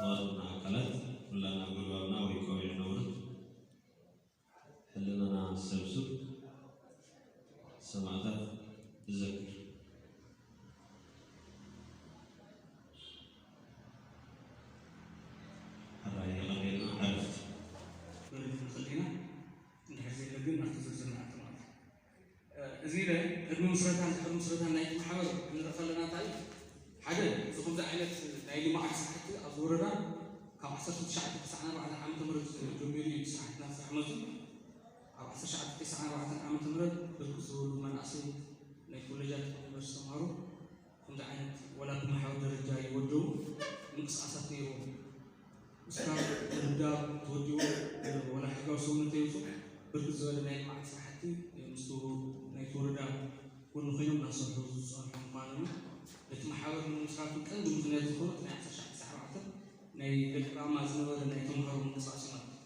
ዝተቐደምና ኣካላት ኩላና ጎልባብና ወይ ቆቢዕ ነውርድ፣ ሕልናና ንሰብስብ፣ ሰማእታት ንዘክር። ሕራይ የቐንየልና። ዕረፍቲ። ክንብል ንኽእል ኢና። እንድሕር ዘይለ ግን ናብቲ ዝርዝር ንኣቱ ማለት እዩ። እዚ ኢለ ቅድሚ ምስረታን ድሕሪ ምስረታን ናይቲ ማሕበር ክንርኢ ከለና እንታይ እዩ? ሓደ፣ እዚ ከምዚ ዓይነት ናይ ልምዓት ስራሕቲ ኣብዚ ወረዳ ካብ ዓሰርተ ትሽዓተ ተስዓን ኣርባዕተን ዓመተ ምህረት ጀሚሩ እዩ ስራሕቲ እናተሰርሐ መፂኡ። ኣብ ዓሰርተ ትሽዓተ ተስዓን ኣርባዕተን ዓመተ ምህረት ብርክት ዝበሉ መናእሰይ ናይ ኮሌጃት ዩኒቨርሲቲ ተምሃሮ ከምዚ ዓይነት ዋላ ብማሕበር ደረጃ ይወደቡ ምንቅስቃሳት ነይርዎም። እስካብ ውዳብ ተወዲኡ ዋላ ሕጋዊ ሰውነት የምፅኡ ብርክት ዝበለ ናይ ልምዓት ስራሕቲ ምስቲ ናይቲ ወረዳ ጎኒ ኮይኖም እናሰርሑ ዝፀንሑ ምዃኖም እዩ። ነቲ ማሕበር ንምምስራቱ ቀንዲ ምኽንያት ዝኾኑ ናይ ዓሰርተ ትሽዓተ ዓሰርተ ኣርባዕተ ናይ ደቂ ራማ ዝነበረ ናይ ተምሃሮ ምንቅስቃስ እዩ ማለት እዩ።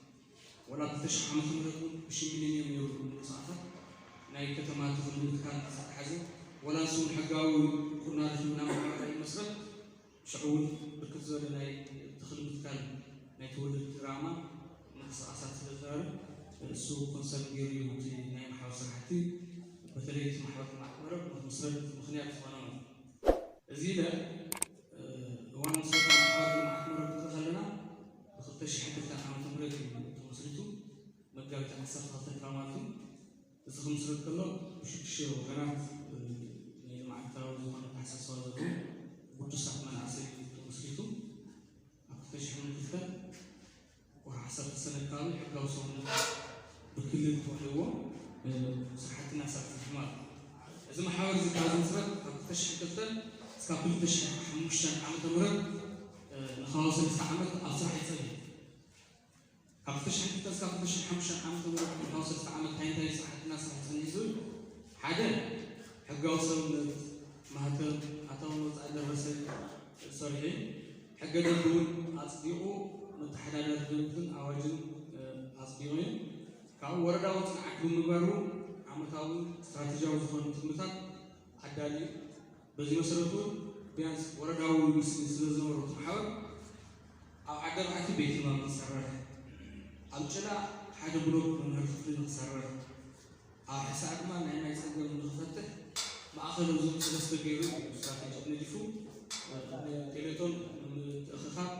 ዋላ ክልተ ሽሕ ዓመተ ምህረት እውን ብሽም ሚሊንየም ነይሩ ምንቅስቃሳት ናይ ከተማ ተኽሊ ምትካል ዝተተሓዘ ዋላ ንሱ እውን ሕጋዊ እውቅና ረኺቡ ናብ ማሕበር ይመስረት። ሽዑ እውን ብርክት ዝበለ ናይ ተኽሊ ምትካል ናይ ተወለድቲ ራማ ምንቅስቃሳት ስለ ዝነበረ እሱ ኮንሰርን ገይሩ እዩ እቲ ናይ ማሕበር ስራሕቲ በተለይ እቲ ማሕበር ልምዓት መረብ ንክምስረት ምኽንያት ዝኾነ ማለት እዩ። እዚ ኢለ እዋን ምስረታ ማሕበር ልምዓት መረብ ክንርኢ ከለና ብክልተ ሽሕ ክልተን ዓመተ ምህረት እዩ ተመስሪቱ። መጋቢት ዓሰርተ ክልተ ማለት እዩ። እዚ ክምስረት ከሎ ብሽዱሽተ ወገናት ናይ ልምዓታዊ ዝኾነ ኣተሓሳስባ ዘለዎ ግዱሳት መናእሰይ ተመስሪቱ። ኣብ ክልተ ሽሕን ክልተን ወርሒ ዓሰርተ ሰነ ኣካባቢ ሕጋዊ ሰውነት ብክልል ተዋሂብዎ ስራሕቲ እናሰርሐ ዝርከብ ማለት እዩ። እዚ ማሕበር እዚ ካብ ዝምስረት ካብ ክልተ ሽሕን ክልተን እስካብ ክልተ ሽሕን ሓሙሽተን ዓመተ ምህረት ንከባቢ ሰለስተ ዓመት ኣብ ስራሕ ይፀንሕ። ካብ ክልተ ሽሕን ክልተን እስካብ ክልተ ሽሕን ሓሙሽተን ዓመተ ምህረት ንከባቢ ሰለስተ ዓመት እንታይ እንታይ ስራሕቲ እናሰርሐ ፀኒሑ ዝብል ሓደ ሕጋዊ ሰውነት ማህተም ኣታውን ወፃእን ደረሰ ሰሪሑ ሕገ ደንቢ እውን ኣፅዲቑ መተሓዳደሪ ደንብን ኣዋጅን ኣፅዲቑ እዩ። ካብኡ ወረዳዊ ፅንዓት ብምግባር እውን ዓመታዊ ስትራቴጂያዊ ዝኾኑ ትልምታት ኣዳልዩ። በዚ መሰረት እውን ቢያንስ ወረዳዊ ምስሊ ስለ ዝነበሮ እቲ ማሕበር ኣብ ዓዲ ኣርባዕቲ ቤት ንባብ ንክሰርሕ፣ ኣብ ጭላ ሓደ ብሎክ መምሃሪ ክፍሊ ንክሰርሕ፣ ኣብ ሕሳእ ድማ ናይ ማይ ፀገም ንክፈትሕ ማእኸል ዞን ሰለስተ ገይሩ እዩ ስትራቴጂ ነዲፉ ንቴሌቶን ንምትእኽኻብ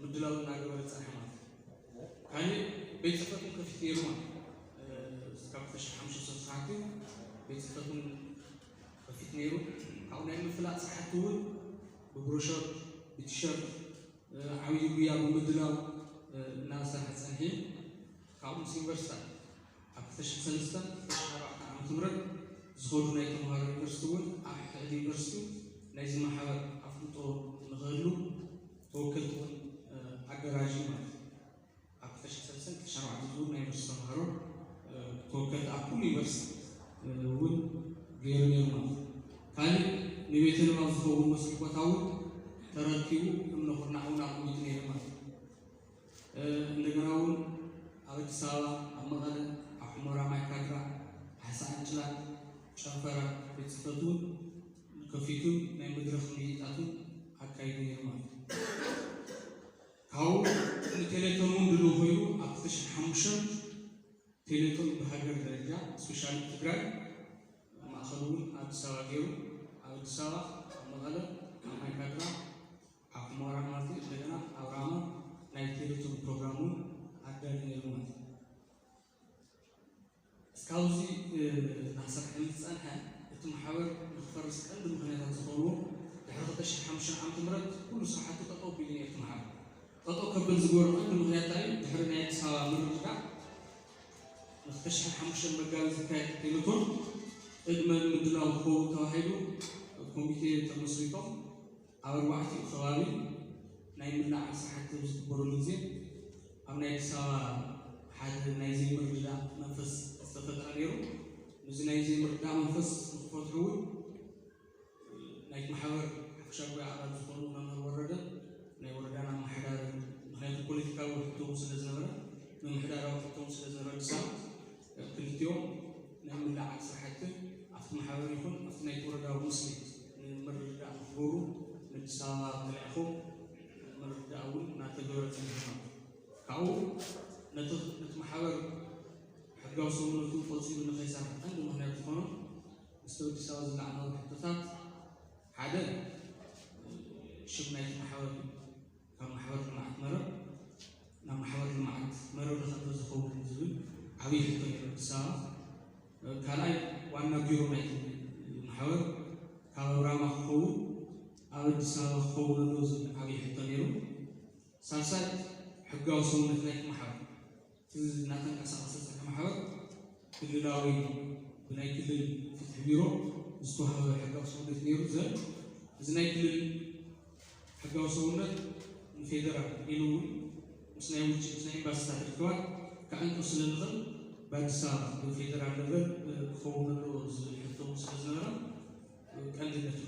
ምድላው እናገበረ ዝፀንሐ ማለት እዩ። ካሊእ ቤት ፅሕፈት እውን ከፊት ነይሩ ማለት እዩ። ካብ ክልተ ሽሕን ሓሙሽተን ስራሕቲ ቤት ፅሕፈት እውን ከፊት ነይሩ። ካብኡ ናይ ምፍላጥ ስራሕቲ እውን ብብሮሸር ብቲሸርት ዓብዪ ጉያ ብምድላው እናሰርሐ ፀንሒ። ካብኡ ምስ ዩኒቨርሲታት ኣብ ክልተ ሽሕን ሰለስተን ክልተ ሽሕን ኣርባዕተን ዓመተ ምህረት ዝኸዱ ናይ ተምሃሮ ዩኒቨርሲቲ እውን ኣብ ሕድ ዩኒቨርሲቲ ናይዚ ማሕበር ኣፍልጦ ንክህሉ ተወከልቲ እውን ኣደራጅ ማለት እዩ። ኣብ ክልተ ሽሕን ሰለስተን ክልተ ሽሕን ኣርባዕተን ዝኸውን ናይ ዩኒቨርሲቲ ተምሃሮ ተወከልቲ ኣብ ኩሉ ዩኒቨርሲቲ እውን ገይሩ ነይሩ ማለት እዩ። ካሊእ ንቤተ ንባብ ዝኸውን መስርሒ ቦታ እውን ተረኪቡ እምነ ኩርናዕ እውን ኣቕሚጡ ነይሩ ማለት እዩ። እንደገና እውን ኣብ ኣዲስ ኣበባ፣ ኣብ መቐለ፣ ኣብ ሑመራ፣ ማይካድራ፣ ሓሳን፣ ጭላን፣ ጨንፈራ ቤት ፅሕፈት እውን ከፊቱ ናይ መድረኽ ምይይጣት እውን ኣካይዱ ነይሩ ማለት እዩ። ካብኡ ንቴሌቶን እውን ድልው ኮይኑ ኣብ ክልተ ሽሕን ሓሙሽተን ቴሌቶን ብሃገር ደረጃ ስፔሻሊ ትግራይ ማእኸሉ እውን ኣዲስ ኣበባ ገይሩ ኣብ ኣዲስ ኣበባ፣ ኣብ መቐለ፣ ኣብ ማይካድራ፣ ኣብ ሑመራ ማለት እዩ። እንደገና ኣብ ራማ ናይ ቴሌቶን ፕሮግራም እውን ኣዳልዩ ነይሩ ማለት እዩ። እስካብዚ እናሰርሐ ምስ ዝፀንሐ እቲ ማሕበር ንክፈርስ ቀንዲ ምኽንያታት ዝኾንዎ ድሕሪ ክልተ ሽሕን ሓሙሽተን ዓመተ ምህረት ኩሉ ስራሕቲ ጠጠው ኣቢሉ ነይሩ እቲ ማሕበር። ጠጠው ከብል ዝገበሮ ቀንዲ ምኽንያት እንታይ እዩ? ድሕሪ ናይ ኣዲስ ኣበባ ምርድዳእ ንክልተ ሽሕን ሓሙሽተን መጋቢት ዝካየድ ቴሌቶን ቅድመ ምድላው ክኸውን ተባሂሉ ኮሚቴ ተመስሪቶም ኣብ ኣርባዕቲኡ ከባቢ ናይ ምልዓል ስራሕቲ ኣብ ዝግበረሉ ግዜ ኣብ ናይ ኣዲስ ኣበባ ሓደ ናይ ዘይምርድዳእ መንፈስ ዝተፈጥረ ነይሩ። ነዚ ናይ ዘይምርድዳእ መንፈስ ንክፈትሑ እውን ናይቲ ማሕበር ሓፈሻዊ ኣባል ዝኾኑ መምህር ወረደ ናይ ወረዳና ኣመሓዳሪ፣ ምኽንያቱ ፖለቲካዊ ሕቶ እውን ስለ ዝነበረ ምምሕዳራዊ ሕቶ እውን ስለ ዝነበረ ኣዲስ ኣበባ ክልቲኦም ናይ ምልዓል ስራሕቲ ኣብቲ ማሕበር ይኹን ኣብቲ ናይቲ ወረዳዊ ምስሊ ንምርድዳእ ንክገብሩ ንኣዲስ ኣበባ ተላኢኾም ምርድዳእ እውን እናተገበረ ጸኒሑ ኣሎ። ካብኡ ነቲ ነቲ ማሕበር ሕጋዊ ሰውነቱ ቆጺሩ ንኸይሰርሕ ቀንዲ ምኽንያት ዝኾኖ ምስቲ ኣዲስ ኣበባ ዝለዓልናሉ ሕቶታት ሓደ ሽም ናይቲ ማሕበር እዩ። ካብ ማሕበር ልምዓት መረብ ናብ ማሕበር ልምዓት መረብ ለኸ እንተዝኸውን ዝብል ዓብዪ ሕቶ ነይሩ ኣዲስ ኣበባ። ካልኣይ ዋና ቢሮ ናይቲ ማሕበር ካብ ኣብ ራማ ክኸውን ኣብ ኣዲስ ኣበባ ክኸውን ኣለዎ ዝብል ዓብዪ ሕቶ ነይሩ። ሳልሳይ ሕጋዊ ሰውነት ናይቲ ማሕበር እቲ እናተንቀሳቐሰ ዝፀንሐ ማሕበር ክልላዊ ብናይ ክልል ፍትሒ ቢሮ ዝተዋህበ ሕጋዊ ሰውነት ነይሩ። ዘ እዚ ናይ ክልል ሕጋዊ ሰውነት ንፌደራል ኢሉ እውን ምስ ናይ ውጭ ምስ ናይ ኤምባሲታት ርክባት ክዕንቅፍ ስለ ዝኽእል ብኣዲስ ኣበባ ብፌደራል ለቨል ክኸውን ኣለዎ ዝብል ሕቶ እውን ስለ ዝነበረ ቀንድነቱ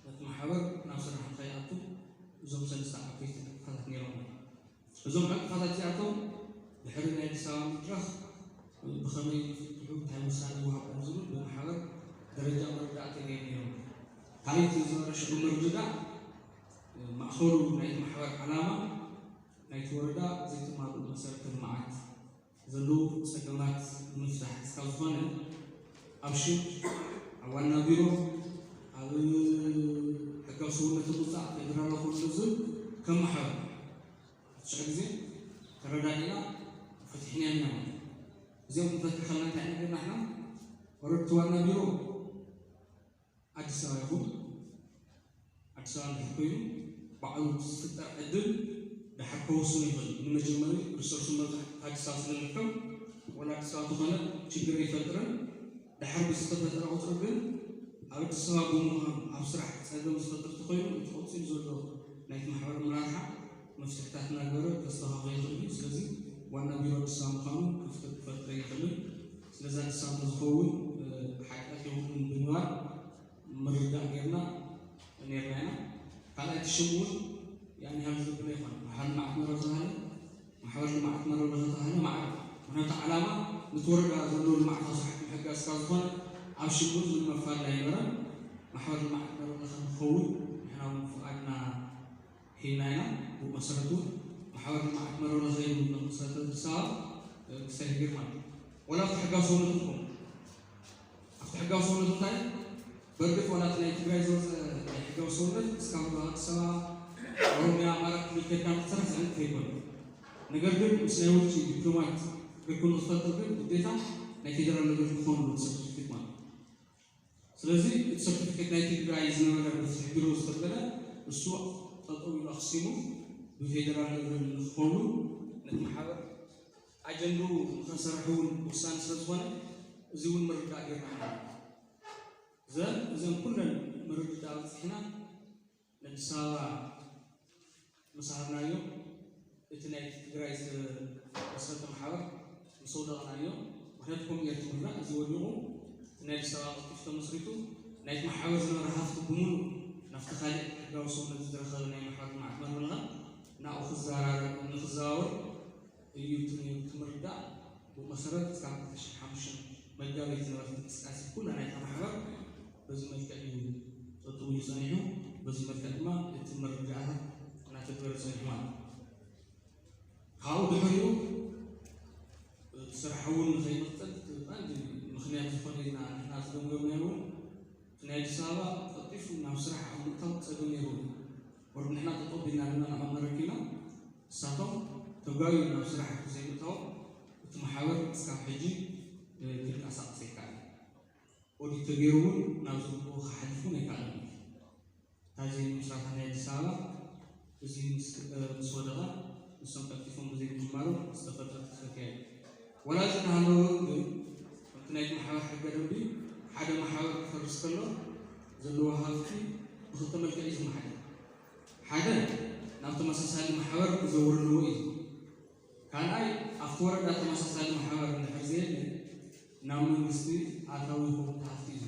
ነቲ ማሕበር ናብ ስራሕ ንኸይኣቱ እዞም ሰለስተ ዓበይቲ ዕንቅፋታት ነይሮም። እዞም ዕንቅፋታት እዚኣቶም ድሕሪ ናይ ኣዲስ ኣበባ መድረኽ ብኸመይ ይፍትሑ፣ እንታይ ውሳነ ይወሃቦም ዝብል ብማሕበር ደረጃ መረዳእታ ነይሩ ነይሮም። ካልእ እቲ ዝነበረ ሽዑ ምርድዳእ ማእኸሉ ናይቲ ማሕበር ዓላማ ናይቲ ወረዳ ዘይተማልኡ መሰረተ ልምዓት ዘለዉ ጸገማት ንምፍታሕ እስካብ ዝኾነ ኣብ ሽም ኣብ ዋና ቢሮ ኣብ ሕጋዊ ሰውነት ምውፃእ ፌደራላዊ ኮንሶል ከም ማሕበር ሽዑ ግዜ ተረዳዲና ፈቲሕና ኢና ማለት እዩ። እዚኦም ክንፈትሕ ከለና እንታይ ኢና ጌርና ንሕና? ኦረዲ ዋና ቢሮ ኣዲስ ኣበባ ይኹን ኣዲስ ኣበባ እንድሕር ኮይኑ ባዕሉ ዝፍጠር ዕድል ድሓር ከወስኖ ይኽእል። ንመጀመሪ ሪሶርስ መብዛሕትኡ ኣዲስ ኣበባ ስለ ዝርከብ ወላ ኣዲስ ኣበባ ተኾነ ችግር ኣይፈጥርን። ድሓር ብዝተፈጠረ ቁፅሪ ግን ኣብ ኣዲስ ኣበባ ብምዃኑ ኣብ ስራሕ ፀገም ዝፈጥር ተኾይኑ እቲ ቀፂሉ ዘሎ ናይቲ ማሕበር ኣመራርሓ መፍትሕታት እናገበረ ከስተኻኽሎ ይኽእል እዩ። ስለዚ ዋና ቢሮ ኣዲስ ኣበባ ምዃኑ ክፍተት ክፈጥር ኣይኽእልን። ስለዚ ኣዲስ ኣበባ ዝኸውን ሓጢኣት የብሉን ብምባል ምርዳእ ጌርና ነይርና ኢና። ካልኣይ እቲ ሽም እውን ያን ያህል ዝብል ኣይኮነ። ማሕበር ልምዓት መረብ ተባሃለ ማሕበር ልምዓት መረብ ተባሃለ ማዕረ ምክንያቱ ዓላማ ነቲ ወረዳ ዘሎ ልምዓታዊ ስራሕቲ ምሕጋዝ ካብ ዝኾነ ኣብ ሽም እውን ምንም መፋለሊ ኣይነበረን። ማሕበር ልምዓት መረብ ንኸውን ንሕና እውን ፍቓድና ሂብና ኢና። ብኡ መሰረት እውን ማሕበር ልምዓት መረብ ለኸ ኢሉ መሰረት ኣዲስ ኣበባ ክሳይ ሂር ማለት እዩ። ወላ ኣብቲ ሕጋዊ ሰውነቱ ንኸውን ኣብቲ ሕጋዊ ሰውነቱ እንታይ በርግጥ ዋላ እቲ ናይ ትግራይ ዝወፀ ናይ ሕጋዊ ሰውነት እስካብ ኣዲስ ኣበባ ኦሮሚያ ኣማራ ክልል ከድካ ንክትሰርሕ ዘዕንቅፍ ኣይኮነ። ነገር ግን ምስ ናይ ውጭ ዲፕሎማት ርክብ ንክትፈጥር ግን ግዴታ ናይ ፌደራል ነገር ክኾን ሰርቲፊኬት ማለት እዩ። ስለዚ እቲ ሰርቲፊኬት ናይ ትግራይ ዝነበረ ብፍትሒ ቢሮ ዝተበለ እሱ ጠጠው ኢሉ ኣክሲሙ ብፌደራል ለቨል ንክኸውን ነቲ ማሕበር ኣጀንድኡ ንከሰርሕ እውን ውሳነ ስለ ዝኾነ እዚ እውን ምርዳእ ጌርና ኢና። ዘን እዘን ኩለን ምርድዳእ ኣብፅሕና ንኣዲስ ኣበባ ምስ ሃብናዮ እቲ ናይ ትግራይ ዝተመስረተ ማሕበር ምስ ኣውደቕናዮ ምክንያቱ ከምኡ ጌርኩም ርዳ እዚ ወዲቑ እቲ ናይ ኣዲስ ኣበባ ቅልጡፍ ተመስሪቱ ናይቲ ማሕበር ዝነበረ ሃፍቲ ብምሉእ ናብቲ ካልእ ሕጋዊ ሰውነት ዝረኸበ ናይ ማሕበር ልምዓት መርበልኻ ናብኡ ክዘራረብ ንክዘዋወር እዩ እቲ ምርዳእ ብኡ መሰረት እስካብ ክልተ ሽሕን ሓሙሽተን መጋቢት ዝነበረት እንቅስቃሴ ኩላ ናይታ ማሕበር በዚ መልክዕ እዩ ጠጠው ኢሉ ጸኒሑ። በዚ መልክዕ ድማ እቲ ምርድዳእታት እናተግበረ ጸኒሑ ማለት እዩ። ካብኡ ድሕሪኡ እቲ ስራሕ እውን ንኸይቕጽል እቲ ቀንዲ ምኽንያት ዝኾነ ኢልና ንሕና ዝገምገምናዮ እውን እቲ ናይ ኣዲስ ኣበባ ቀልጢፉ ናብ ስራሕ ኣብ ምእታው ጸገም ነይሩ እዩ። ወርዲ ንሕና ጠጠው ቢልና ድማ ንዕኦም መረኪብና እሳቶም ተጋዩ ናብ ስራሕ ብዘይምእታዎም እቲ ማሕበር እስካብ ሕጂ ክንቀሳቀስ ኣይከኣልን። ኦዲት ተገይሩ እውን ናብ ዝግብኦ ክሓልፍ እውን ኣይከኣለን እዩ። ታዚ ምስራታ ናይ ኣዲስ ኣበባ እዚ ምስ ወደቐ ንሶም ቀልጢፎም ብዘይምጅማሮም ዝተፈጥረ ክፍተት እያ። ወላ እዚ እናሃለወ እውን ግን ከምቲ ናይቲ ማሕበር ሕገ ደንቢ ሓደ ማሕበር ክፈርስ ከሎ ዘለዎ ሃፍቲ ብክልተ መልክዕ እዩ ዝመሓደር። ሓደ ናብ ተመሳሳሊ ማሕበር ክዘውር ኣለዎ እዩ። ካልኣይ ኣብቲ ወረዳ ተመሳሳሊ ማሕበር እንድሕር ዘየለ ናብ መንግስቲ ኣታዊ ይኸውን ሃፍቲ እዩ።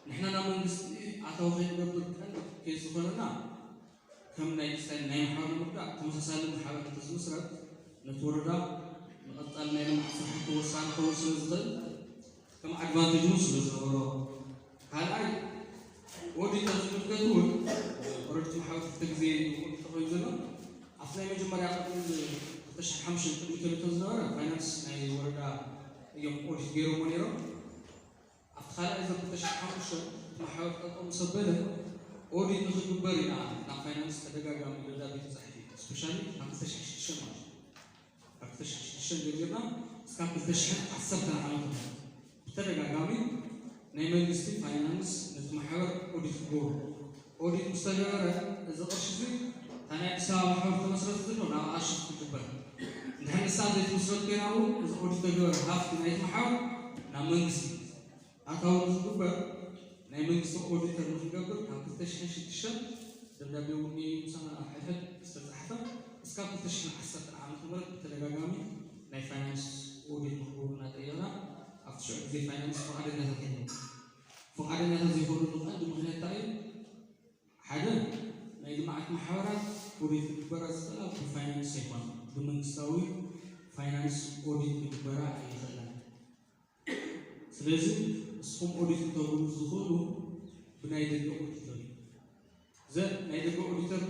ንሕና ናብ መንግስቲ ኣታዊ ከይንገብር ቀንዲ ኬዝ ዝኾነና ከም ናይ ክስታይ ናይ ማሕበር ንምርዳእ ተመሳሳሊ ማሕበር እንተዝምስረት ነቲ ወረዳ ንቐፃሊ ናይ ልምዓት ስራሕቲ ወሳኒ ክኸውን ስለ ዝኽእል ከም ኣድቫንቴጅ እውን ስለ ዝነበሮ ካልኣይ ኦዲት ኣብ ዝምልከት እውን ወረድቲ ማሕበር ክልተ ግዜ ኦዲት ተኾይኑ ዘሎ። ኣብቲ ናይ መጀመርያ ቅድሚ ክልተ ሽሕን ሓሙሽተን ቅድሚ ቶዮታ ዝነበረ ፋይናንስ ናይ ወረዳ እዮም ኦዲት ገይሮሞ ነይሮም። ኣብቲ ካልኣይ ዙር ክልተ ሽሕን ሓሙሽተን እቲ ማሕበር ጠጠው ምስ ኣበለ ኦዲት ንክግበር ኢና ናብ ፋይናንስ ተደጋጋሚ ደብዳቤ ተፃሒፉ። ስፔሻሊ ካብ ክልተ ሽሕን ሽዱሽተን ማለት እዩ። ካብ ክልተ ሽሕን ሽዱሽተን ጀሚርና እስካብ ክልተ ሽሕን ዓሰርተን ዓመተ ምህረት ብተደጋጋሚ ናይ መንግስቲ ፋይናንስ ነቲ ማሕበር ኦዲት ክገብሩ፣ ኦዲት ምስ ተገበረ እዚ ቅርሺ እዚ እታ ናይ ኣዲስ ኣበባ ማሕበር ተመስረተ ዘሎ ናብ ኣሽፍ ክግበር፣ እንድሕር ንሳ ዘይትምስረት ኮይና እውን እዚ ኦዲት ተገበረ ሃፍቲ ናይቲ ማሕበር ናብ መንግስቲ ኣታዊ ንክግበር ናይ መንግስቲ ኦዲተር ንክንገብር ካብ ክልተ ሽሕን ሽዱሽተን ደብዳቤ እውን እዩ ምሳና ኣብ ሕድሕድ ዝተፃሕፈ እስካብ ክልተ ሽሕን ዓሰርተን ዓመተ ምህረት ብተደጋጋሚ ናይ ፋይናንስ ኦዲት ንክገብሩ እናጠየቕና ኣብቲ ሽዑ ግዜ ፋይናንስ ፍቓደኛታት የለን። ፍቓደኛታት ዘይኮኑሉ ቀንዲ ምክንያት እንታይ እዩ? ሓደ ናይ ልምዓት ማሕበራት ኦዲት ክግበራ ዝኽእላ ብፋይናንስ ኣይኮነን፣ ብመንግስታዊ ፋይናንስ ኦዲት ክግበራ ኣይኽእላን። ስለዚ ንስኹም ኦዲት ክተግብሩ ዝኽእሉ ብናይ ደገ ኦዲተር እዩ። ዘን ናይ ደገ ኦዲተር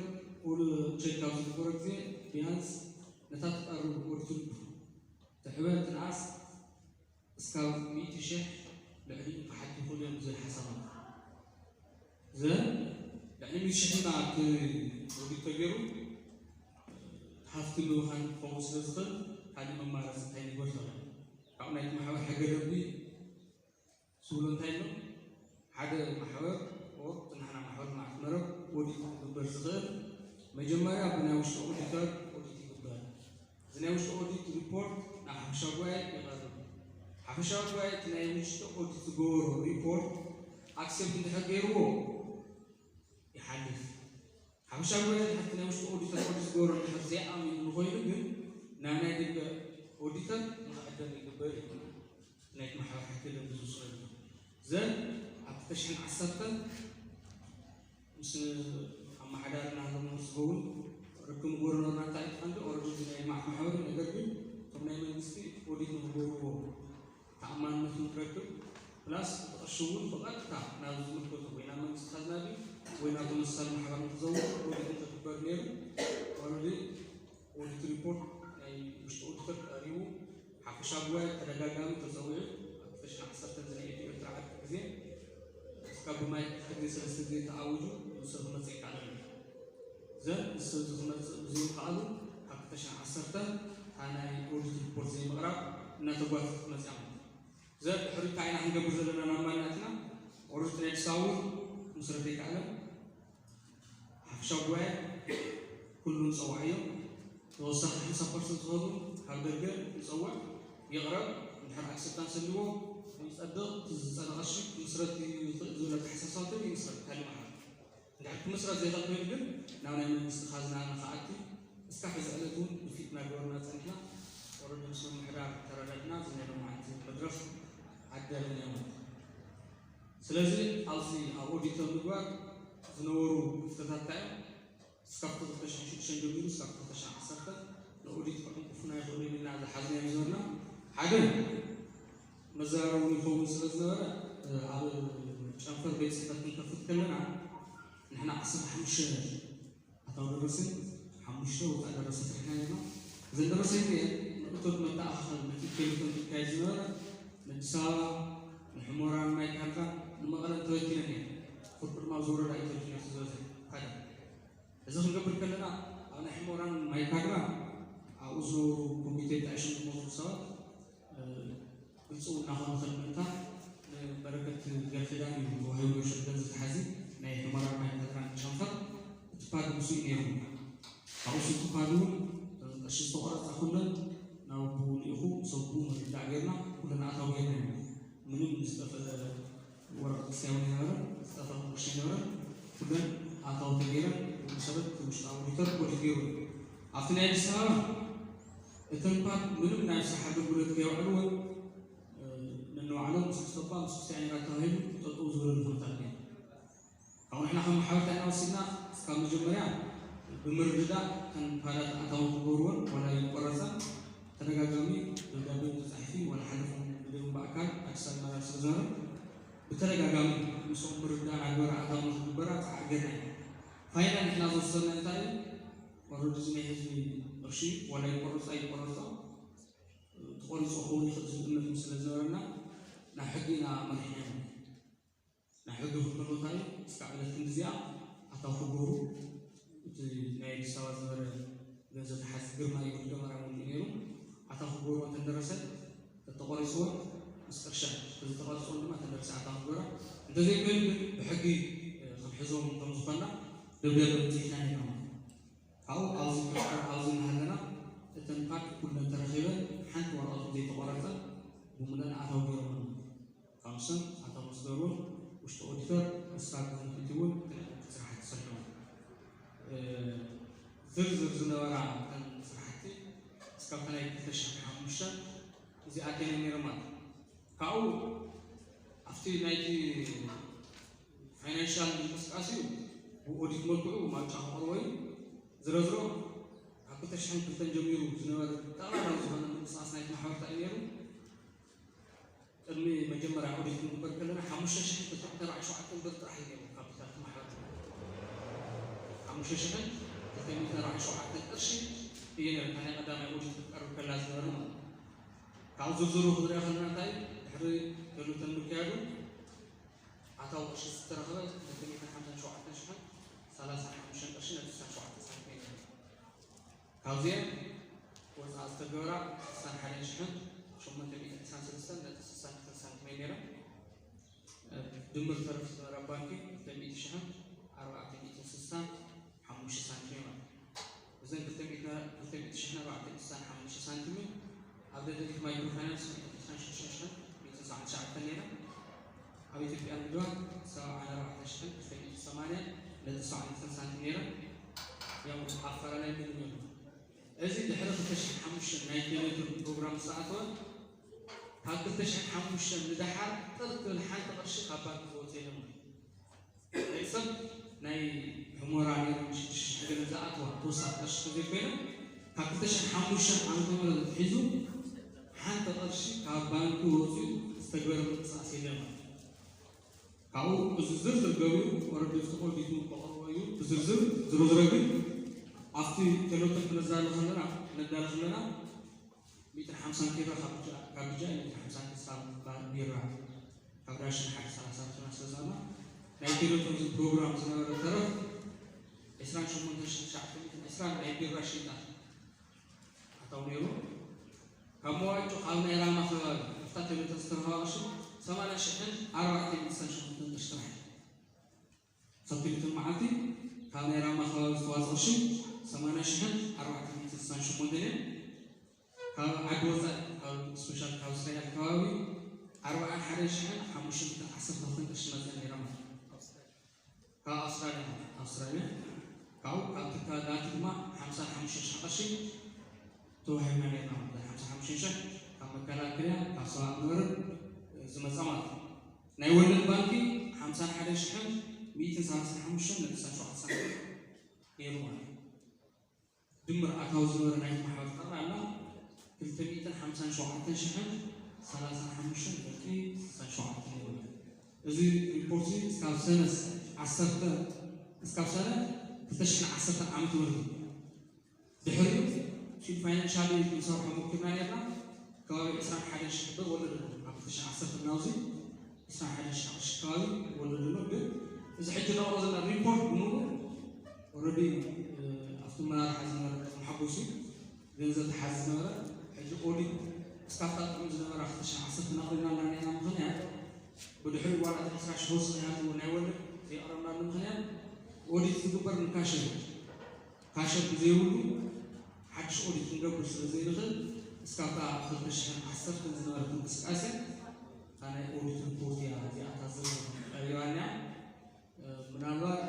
ኦል ቸክ ኣብ ዝግበሮ ግዜ ቢያንስ ነታ ትቐርብ ኦዲት ሪፖርት ትሕበ ትንኣስ እስካብ ሚእቲ ሽሕ ልዕሊ ክሓት ይኽእሉ እዮም ዝብል ሓሳባት ዘን ልዕሊ ሚእቲ ሽሕ እና ኣብቲ ኦዲት ተገይሩ ሃፍቲ ምብኻን ክኸውን ስለ ዝኽእል ካልእ መማረፂ እንታይ ንግበር ተባሂሉ ካብኡ ናይቲ ማሕበር ሕገ ደንቢ ዝብሎ እንታይ ኣሎ? ሓደ ማሕበር ኦር እቲ ንሕና ማሕበር ልምዓት መረብ ኦዲት ክግበር ዝኽእል መጀመርያ ብናይ ውሽጢ ኦዲተር ኦዲት ይግበር። እዚ ናይ ውሽጢ ኦዲት ሪፖርት ናብ ሓፈሻዊ ጉባኤ ይቐርብ። ሓፈሻዊ ጉባኤ እቲ ናይ ውሽጢ ኦዲት ዝገበሮ ሪፖርት ኣክሴፕት እንድሕር ገይርዎ ይሓልፍ። ሓፈሻዊ ጉባኤ ድሕርቲ ናይ ውሽጢ ኦዲተር ኦዲት ዝገበሮ እንድሕር ዘይኣሚኑ ንኾይኑ ግን ናብ ናይ ደገ ኦዲተር ንኽዕደም ይግበር እዩ። ናይቲ ማሕበር ሕጊ ደንቢ ዝውስነሉ ዘን ኣብ ክልተ ሽሕን ዓሰርተን ምስ ኣመሓዳሪ ናህሎም ዝኸውን ርክብ ንጎረኖርና እንታይ እዩ ቀንዲ ኦረዲ ናይ ልምዓት ማሕበር ነገር ግን እቶም ናይ መንግስቲ ኦዲት ንክገብርዎ ተኣማንነት ንክረክብ ፕላስ እቲ ቅርሺ እውን ብቐጥታ ናብ ዝምልከቶ ወይ ናብ መንግስቲ ካዝና ድዩ ወይ ናብ ተመሳሳሊ ማሕበር ንክዘውር ኦዲት እንተግበር ነይሩ ኦረዲ ኦዲት ሪፖርት ናይ ውሽጢ ኦዲተር ቀሪቡ ሓፈሻዊ ጉባኤ ተደጋጋሚ ተፀዊዑ ኣብ ክልተ ሽሕን ዓሰርተን ዝናይ ኢትዮ ኤርትራ ዕርቂ ግዜ እስካብ ብማይ ክልተ ግዜ ሰለስተ ግዜ ተኣዊጁ ንሱ ክመፅእ ይከኣል ኣሎ። ዘን ንሱ እዚ ክመፅእ ብዘይምኽኣሉ ካብ ክልተ ሽሕን ዓሰርተን እታ ናይ ኦዲት ሪፖርት ዘይምቕራብ እናተጓተተት መፅያ ማለት እዩ። ዘን ድሕሪ እንታይ ኢና ክንገብር ዘለና ናብ ማንነትና ኦዲት ናይ ኣዲስ ኣበባ እውን ክምስረት ኣይከኣለን። ሓፈሻዊ ጉባኤ ኩሉ ንፀውዓዮ ተወሳኺ ሓምሳ ፐርሰንት ዝኸውን ካብ ደገ ንፀውዕ ይቕረብ እንድሕር ኣክሰፕታንስ ህልዎ ይፀድቕ እቲ ዝፀነ ቅርሺ ክምስረት ይኽእል ዝብል ኣተሓሳስባ ይምስረት ካልእ ማሕበር እንድሕር ክምስረት ዘይኽእል ኮይኑ ግን ናብ ናይ መንግስቲ ካዝና ንክኣቲ እስካብ ሕዚ ዕለት እውን ግፊት እናገበርና ፀኒሕና ኦረዲ ምስ ምምሕዳር ተረዳድና እዚ ናይ ሎማዓንቲ መድረኽ ኣዳሊና ማለት እዩ። ስለዚ ኣብዚ ኣብ ኦዲት ኣብ ምግባር ዝነበሩ ክፍተታት እንታይ እዮም? እስካብ ክልተ ሽሕን ሽዱሽተን ጀሚሩ እስካብ ክልተ ሽሕን ዓሰርተ ንኦዲት ክዕንቅፉና ይኽእሉ እዮም ኢልና ዝሓዝናዮ ዝነበርና ሓደ መዘራረቢ ይኸውን ስለ ዝነበረ ኣብ ጨንፈር ቤት ፅሕፈት ክንከፍት ከለና ንሕና ዓሰርተ ሓሙሽተ ኣታዊ ደረሰኝ ሓሙሽተ ወፃኢ ደረሰ ስርሕና ነርና እዘን ደረሰኝ እዚአን ንእቶት መተኣኻኸል ነቲ ቴሌቶን ዝካየድ ዝነበረ ንኣዲስ ኣበባ ንሕሞራን ማይ ካድራን ንመቐለን ተበቲነን እየን። ፍርቁ ድማ ኣብዚ ወረዳ እዩ ተበቲኑ እቲ ዝበዝሕ ሓደ እዚ ክንገብር ከለና ኣብ ናይ ሕሞራን ማይ ካድራን ኣብኡ ዝነበሩ ኮሚቴ ጣይሾም ዝመፁ ሰባት ግልፂ እውን እናኾነ ከልምንታ ንበረከት ገርኪዳን እዩ ተዋሂቡ ሸገር ዝተሓዚ ናይ ሕሞራን ማይ ካድራን ጨንፈር እቲ ፓድ ምስኡ ነይሩ ካብኡ ስልቲ ፓድ እውን ቅርሺ ዝተቆረፃ ኩለን ናብ ኣቦኡ ልኢኹ ምስ ኣቦኡ ምርዳእ ጌርና ኩለን ኣታዊ ጌርና እዩ ምንም ዝጠፈ ወረቐት ክስታይ እውን ኣይነበረን ዝጠፈ ቅርሺ ኣይነበረን ኩለን ኣታዊ ተገይረን ብኡ መሰረት እቲ ውሽጣዊ ኦዲተር ኦዲት ገይሩ ኣብቲ ናይ ኣዲስ ኣበባ እተን ፓድ ምንም ናይ ስራሕ ኣገልግሎት ከየውዕልወን ነንባዕሎም ምስ ክስቶባ ምስ ክስታይ ዓይነታት ተባሂሉ ጠጠው ዝበለሉ ኩነታት ነይሩ ካብኡ ንሕና ከም ማሕበር እንታይ ኢና ወሲድና እስካብ መጀመርያ ብምርድዳእ እተን ፓዳት ኣታዊ ክገብርወን ዋላ ይቆረፃ ተደጋጋሚ ደብዳቤ ተፃሒፊ ዋላ ሓለፎም ብደም ብኣካል ኣዲስ ኣበባ ስለ ዝነበረ ብተደጋጋሚ ምስኦም ምርድዳእ ናግበረ ኣታዊ ንክግበራ ፃዕሪ ገርና ኢና ማይና ንሕና ዝወሰነ እንታይ እዩ? ወረዱ እዚ ናይ ህዝቢ ቅርሺ ዋላ ይቆረጾ ኣይቆረጾ፣ ተቆሪጾ ክኸውን ይኽእል ዝብል እምነት ስለ ዝነበረና ናብ ሕጊ ኢና መሪሕና ኢና። ናብ ሕጊ ክፍኖ እንታይ እዩ? እስካዕ ዕለት ክንዲ እዚኣ ኣታዊ ክገብሩ እቲ ናይ ኣዲስ ኣበባ ዝነበረ ገንዘብ ሓዚ ግርማ እዩ፣ ወዲ ገመራ መሊኡ ነይሩ። ኣታዊ ክገብሩ እንተደረሰ ተቆሪፅዎ ምስ ቅርሻ፣ እዚ ተቆሪፅዎ ድማ ተደረሰ ኣታዊ ክገብራ፣ እንተዘይኮይኑ ግን ብሕጊ ክንሕዞም ከም ዝኾንና ደብዳቤ ውፅኢትና ነይርና። ካብኡ ኣብዚ ኣብዚ እናሃለና እተን ፓርክ ኩለን ተረኺበን ሓንቲ ዋላ ካብቶም ዘይተቆረፀ ብምለን ኣታዊ ገይሮም። ካውንስል ኣቶ መስገሩን ውሽጢ ኦዲተር እስካብ ዝምልክት እውን ስራሕቲ ተሰርሑ። ዝርዝር ዝነበራ እተን ስራሕቲ እስካብ ናይ ክልተ ሽሕን ሓሙሽተን እዚኣተን ነይረ ማለት ካብኡ ኣብቲ ናይቲ ፋይናንሻል ምንቅስቃስ እዩ ብኦዲት መልክዑ ማጫ ክቐርቦ እዩ። ዝረዝሮ ካብ ክልተ ሽሕን ክልተን ጀሚሩ ዝነበረ ጠቕላላ ዝኾነ ምንቅስቃስ ናይቲ ማሕበርታ እዩ ነይሩ። ቅድሚ መጀመርያ ኦዲት ክንግበር ከለና ሓሙሽተ ሽሕን ክልተ ሚእትን ኣርባዕን ሸውዓተን ብር ጥራሕ እዩ ነይሩ ካፒታል እቲ ማሕበር። ሓሙሽተ ሽሕን ክልተ ሚእትን ኣርባዕን ሸውዓተን ቅርሺ እዩ ነይሩ። እታ ናይ ቀዳማይ ኦዲት ክትቀርብ ከላ ዝነበረ ማለት እዩ። ካብ ዝርዝሩ ክንሪኦ ከለና እንታይ ድሕሪ ተሉተን ምክያዱ ኣታዊ ቅርሺ ዝተረኸበ ክልተ ሚእትን ሓምሳን ሸውዓተን ሽሕን ሰላሳን ሓሙሽተን ቅርሺ ነጥቢ ስሳን ሸውዓተን ሳንቲም እዩ ነይሩ። ካብዚአን ወፃእ ዝተገበራ ስሳን ሓደን ሽሕን ሸሞንተ ሚእትን ዕስራን ሰለስተን ነጥቢ ስሳን ክልተን ሳንቲም እየን ነይረን። ድምር ተረፍ ዝነበራ ባንኪ ክልተ ሚእቲ ሽሕን ኣርባዕተ ሚእትን ስሳን ሓሙሽተ ሳንቲም እየን ማለት እዩ። እዘን ክልተ ሚእቲ ክልተ ሚእቲ ሽሕን ኣርባዕተ ሚእትን ስሳን ሓሙሽተ ሳንቲም ኣብ ደደቢት ማይክሮ ፋይናንስ ሚእትን ዕስራን ሽዱሽተን ሽሕን ሚእትን ሰብዓን ትሽዓተን ነይረን። ኣብ ኢትዮጵያ ንግዲ ባንክ ሰብዓን ኣርባዕተን ሽሕን ክልተ ሚእትን ሰማንያን ነጥቢ ሰብዓን ክልተን ሳንቲም ነይረን። ያው ኣፈላላይ ምን ይሆን? እዚ ድሕሪ ክልተ ሽሕን ሓሙሽተን ናይ ቴሌቶን ፕሮግራም ዝተኣተወ ካብ ክልተ ሽሕን ሓሙሽተን ንደሓር ጥርጥር ሓንቲ ቅርሺ ካብ ባንክ ዝወፀ የለን ማለት እዩ። ናይ ሰብ ናይ ሕሞራ ነይሮም ሽዱሽተ ሽሕ ገለ ዝኣተዋ ተወሳኺ ቅርሺ ተዘይኮይኑ ካብ ክልተ ሽሕን ሓሙሽተን ዓመተ ምህረት ሒዙ ሓንቲ ቅርሺ ካብ ባንክ ወፂኡ ዝተግበረ ምንቅስቃስ የለን ማለት እዩ። ካብኡ እዚ ዝርዝር ገቢሩ ወረዲ ተቆዲቱ ከቕርቦ እዩ። ብዝርዝር ዝሮ ዝሮ ግን ኣብቲ ቴሌቶን ክነዳሉ ከለና ክነዳሉ ከለና ሚእትን ሓምሳን ኪሎ ካብ ብጃ ካብ ብጃ ሚእትን ሓምሳን ክስታል ቢራ ካብ ዳሽን ሓደ ሰላሳ ኪሎ ስለ ዝኾነ ናይ ቴሌቶን ፕሮግራም ዝነበረ ተረፍ ዕስራን ሸሞንተን ሽሕን ትሽዓተ ሚእትን ዕስራን ናይ ቢራ ሽይጣ ኣታው ነይሩ። ካብ መዋጮ ካብ ናይ ራማ ከባቢ ኣብታ ቴሌቶን ዝተረኸበ ቅርሺ ሰማንያ ሽሕን ኣርባዕተ ሚእትን ስሳን ሸሞንተን ቅርሺ ጥራሕ እዩ። ሰብቲሉትን መዓልቲ ካብ ናይ ራማ ከባቢ ዝተዋፀ ቅርሺ ሰማንያ ሽሕን ኣርባዕተ ሚእትን ስሳን ሸሞንተን እዮም። ካብ ዓዲ ወፃኢ ካብ ስፔሻል ካብ እስራኤል ከባቢ ኣርባዓን ሓደን ሽሕን ሓሙሽተ ሚእትን ዓሰርተ ክልተን ቅርሺ መፀ ነይራ ማለት እዩ። ካብ ኣውስትራልያ ማለት ኣውስትራልያ ካብኡ ካብ ትካላት ድማ ሓምሳን ሓሙሽተን ሽሕ ቅርሺ ተዋሂብና ነርና ማለት ሓምሳ ሓሙሽተ ሽሕ ካብ መከላከያ ካብ ሰብኣዊ መርብ ዝመፃ ማለት እዩ። ናይ ወለድ ባንኪ ሓምሳን ሓደን ሽሕን ሚእትን ሰላሳን ሓሙሽተን ነጥቢ ሰላሳ ሸውዓተ ሳንቲም ነይሩ ማለት እዩ። ድምር ኣታዊ ዝነበረ ናይቲ ማሕበር ጠቕላላ ክልተ ሚእትን ሓምሳን ሸውዓተን ሽሕን ሰላሳን ሓሙሽተን ነጥቢ ስሳን ሸውዓተን ነይሩ። እዚ ሪፖርት እዚ እስካብ ሰነ ዓሰርተ እስካብ ሰነ ክልተ ሽሕን ዓሰርተን ዓመተ ምህረት እዩ። ድሕሪኡ ፊል ፋይናንሻል ክንሰርሖ ሞኪርና ነርና። ከባቢ ዕስራን ሓደን ሽሕ ብር ወለድ ኣሎ። ካብ ክልተ ሽሕን ዓሰርተ ናብዚ ዕስራን ሓደን ሽሕ ቅርሺ ከባቢ ወለድ ኣሎ። ግን እዚ ሕጂ ነቕርቦ ዘለና ሪፖርት ብምሉእ ኦረዲ ኣብቲ መራርሓ ዝነበረ መሓጎሲ ገንዘብ ተሓዚ ዝነበረ ሕጂ ኦዲት እስካብ ታጥቅም ዝነበራ ክልተ ሽሕን ዓሰርተ ኣቕሪብና ኣለና። ምኽንያት ብድሕሪ ዋላ ዕስራ ሽሕ ወስኽ ያሉ ናይ ወለድ ዘይቕረብናሉ ምኽንያት ኦዲት ዝግበር ንካሸር እዩ። ካሸር ብዘይብሉ ሓድሽ ኦዲት ክንገብር ስለ ዘይንኽእል እስካብታ ክልተ ሽሕን ዓሰርተን ዝነበረት እንቅስቃሴ እታ ናይ ኦዲት ሪፖርት እያ እዚኣታ ዝርዝር ቀሪባና። ምናልባት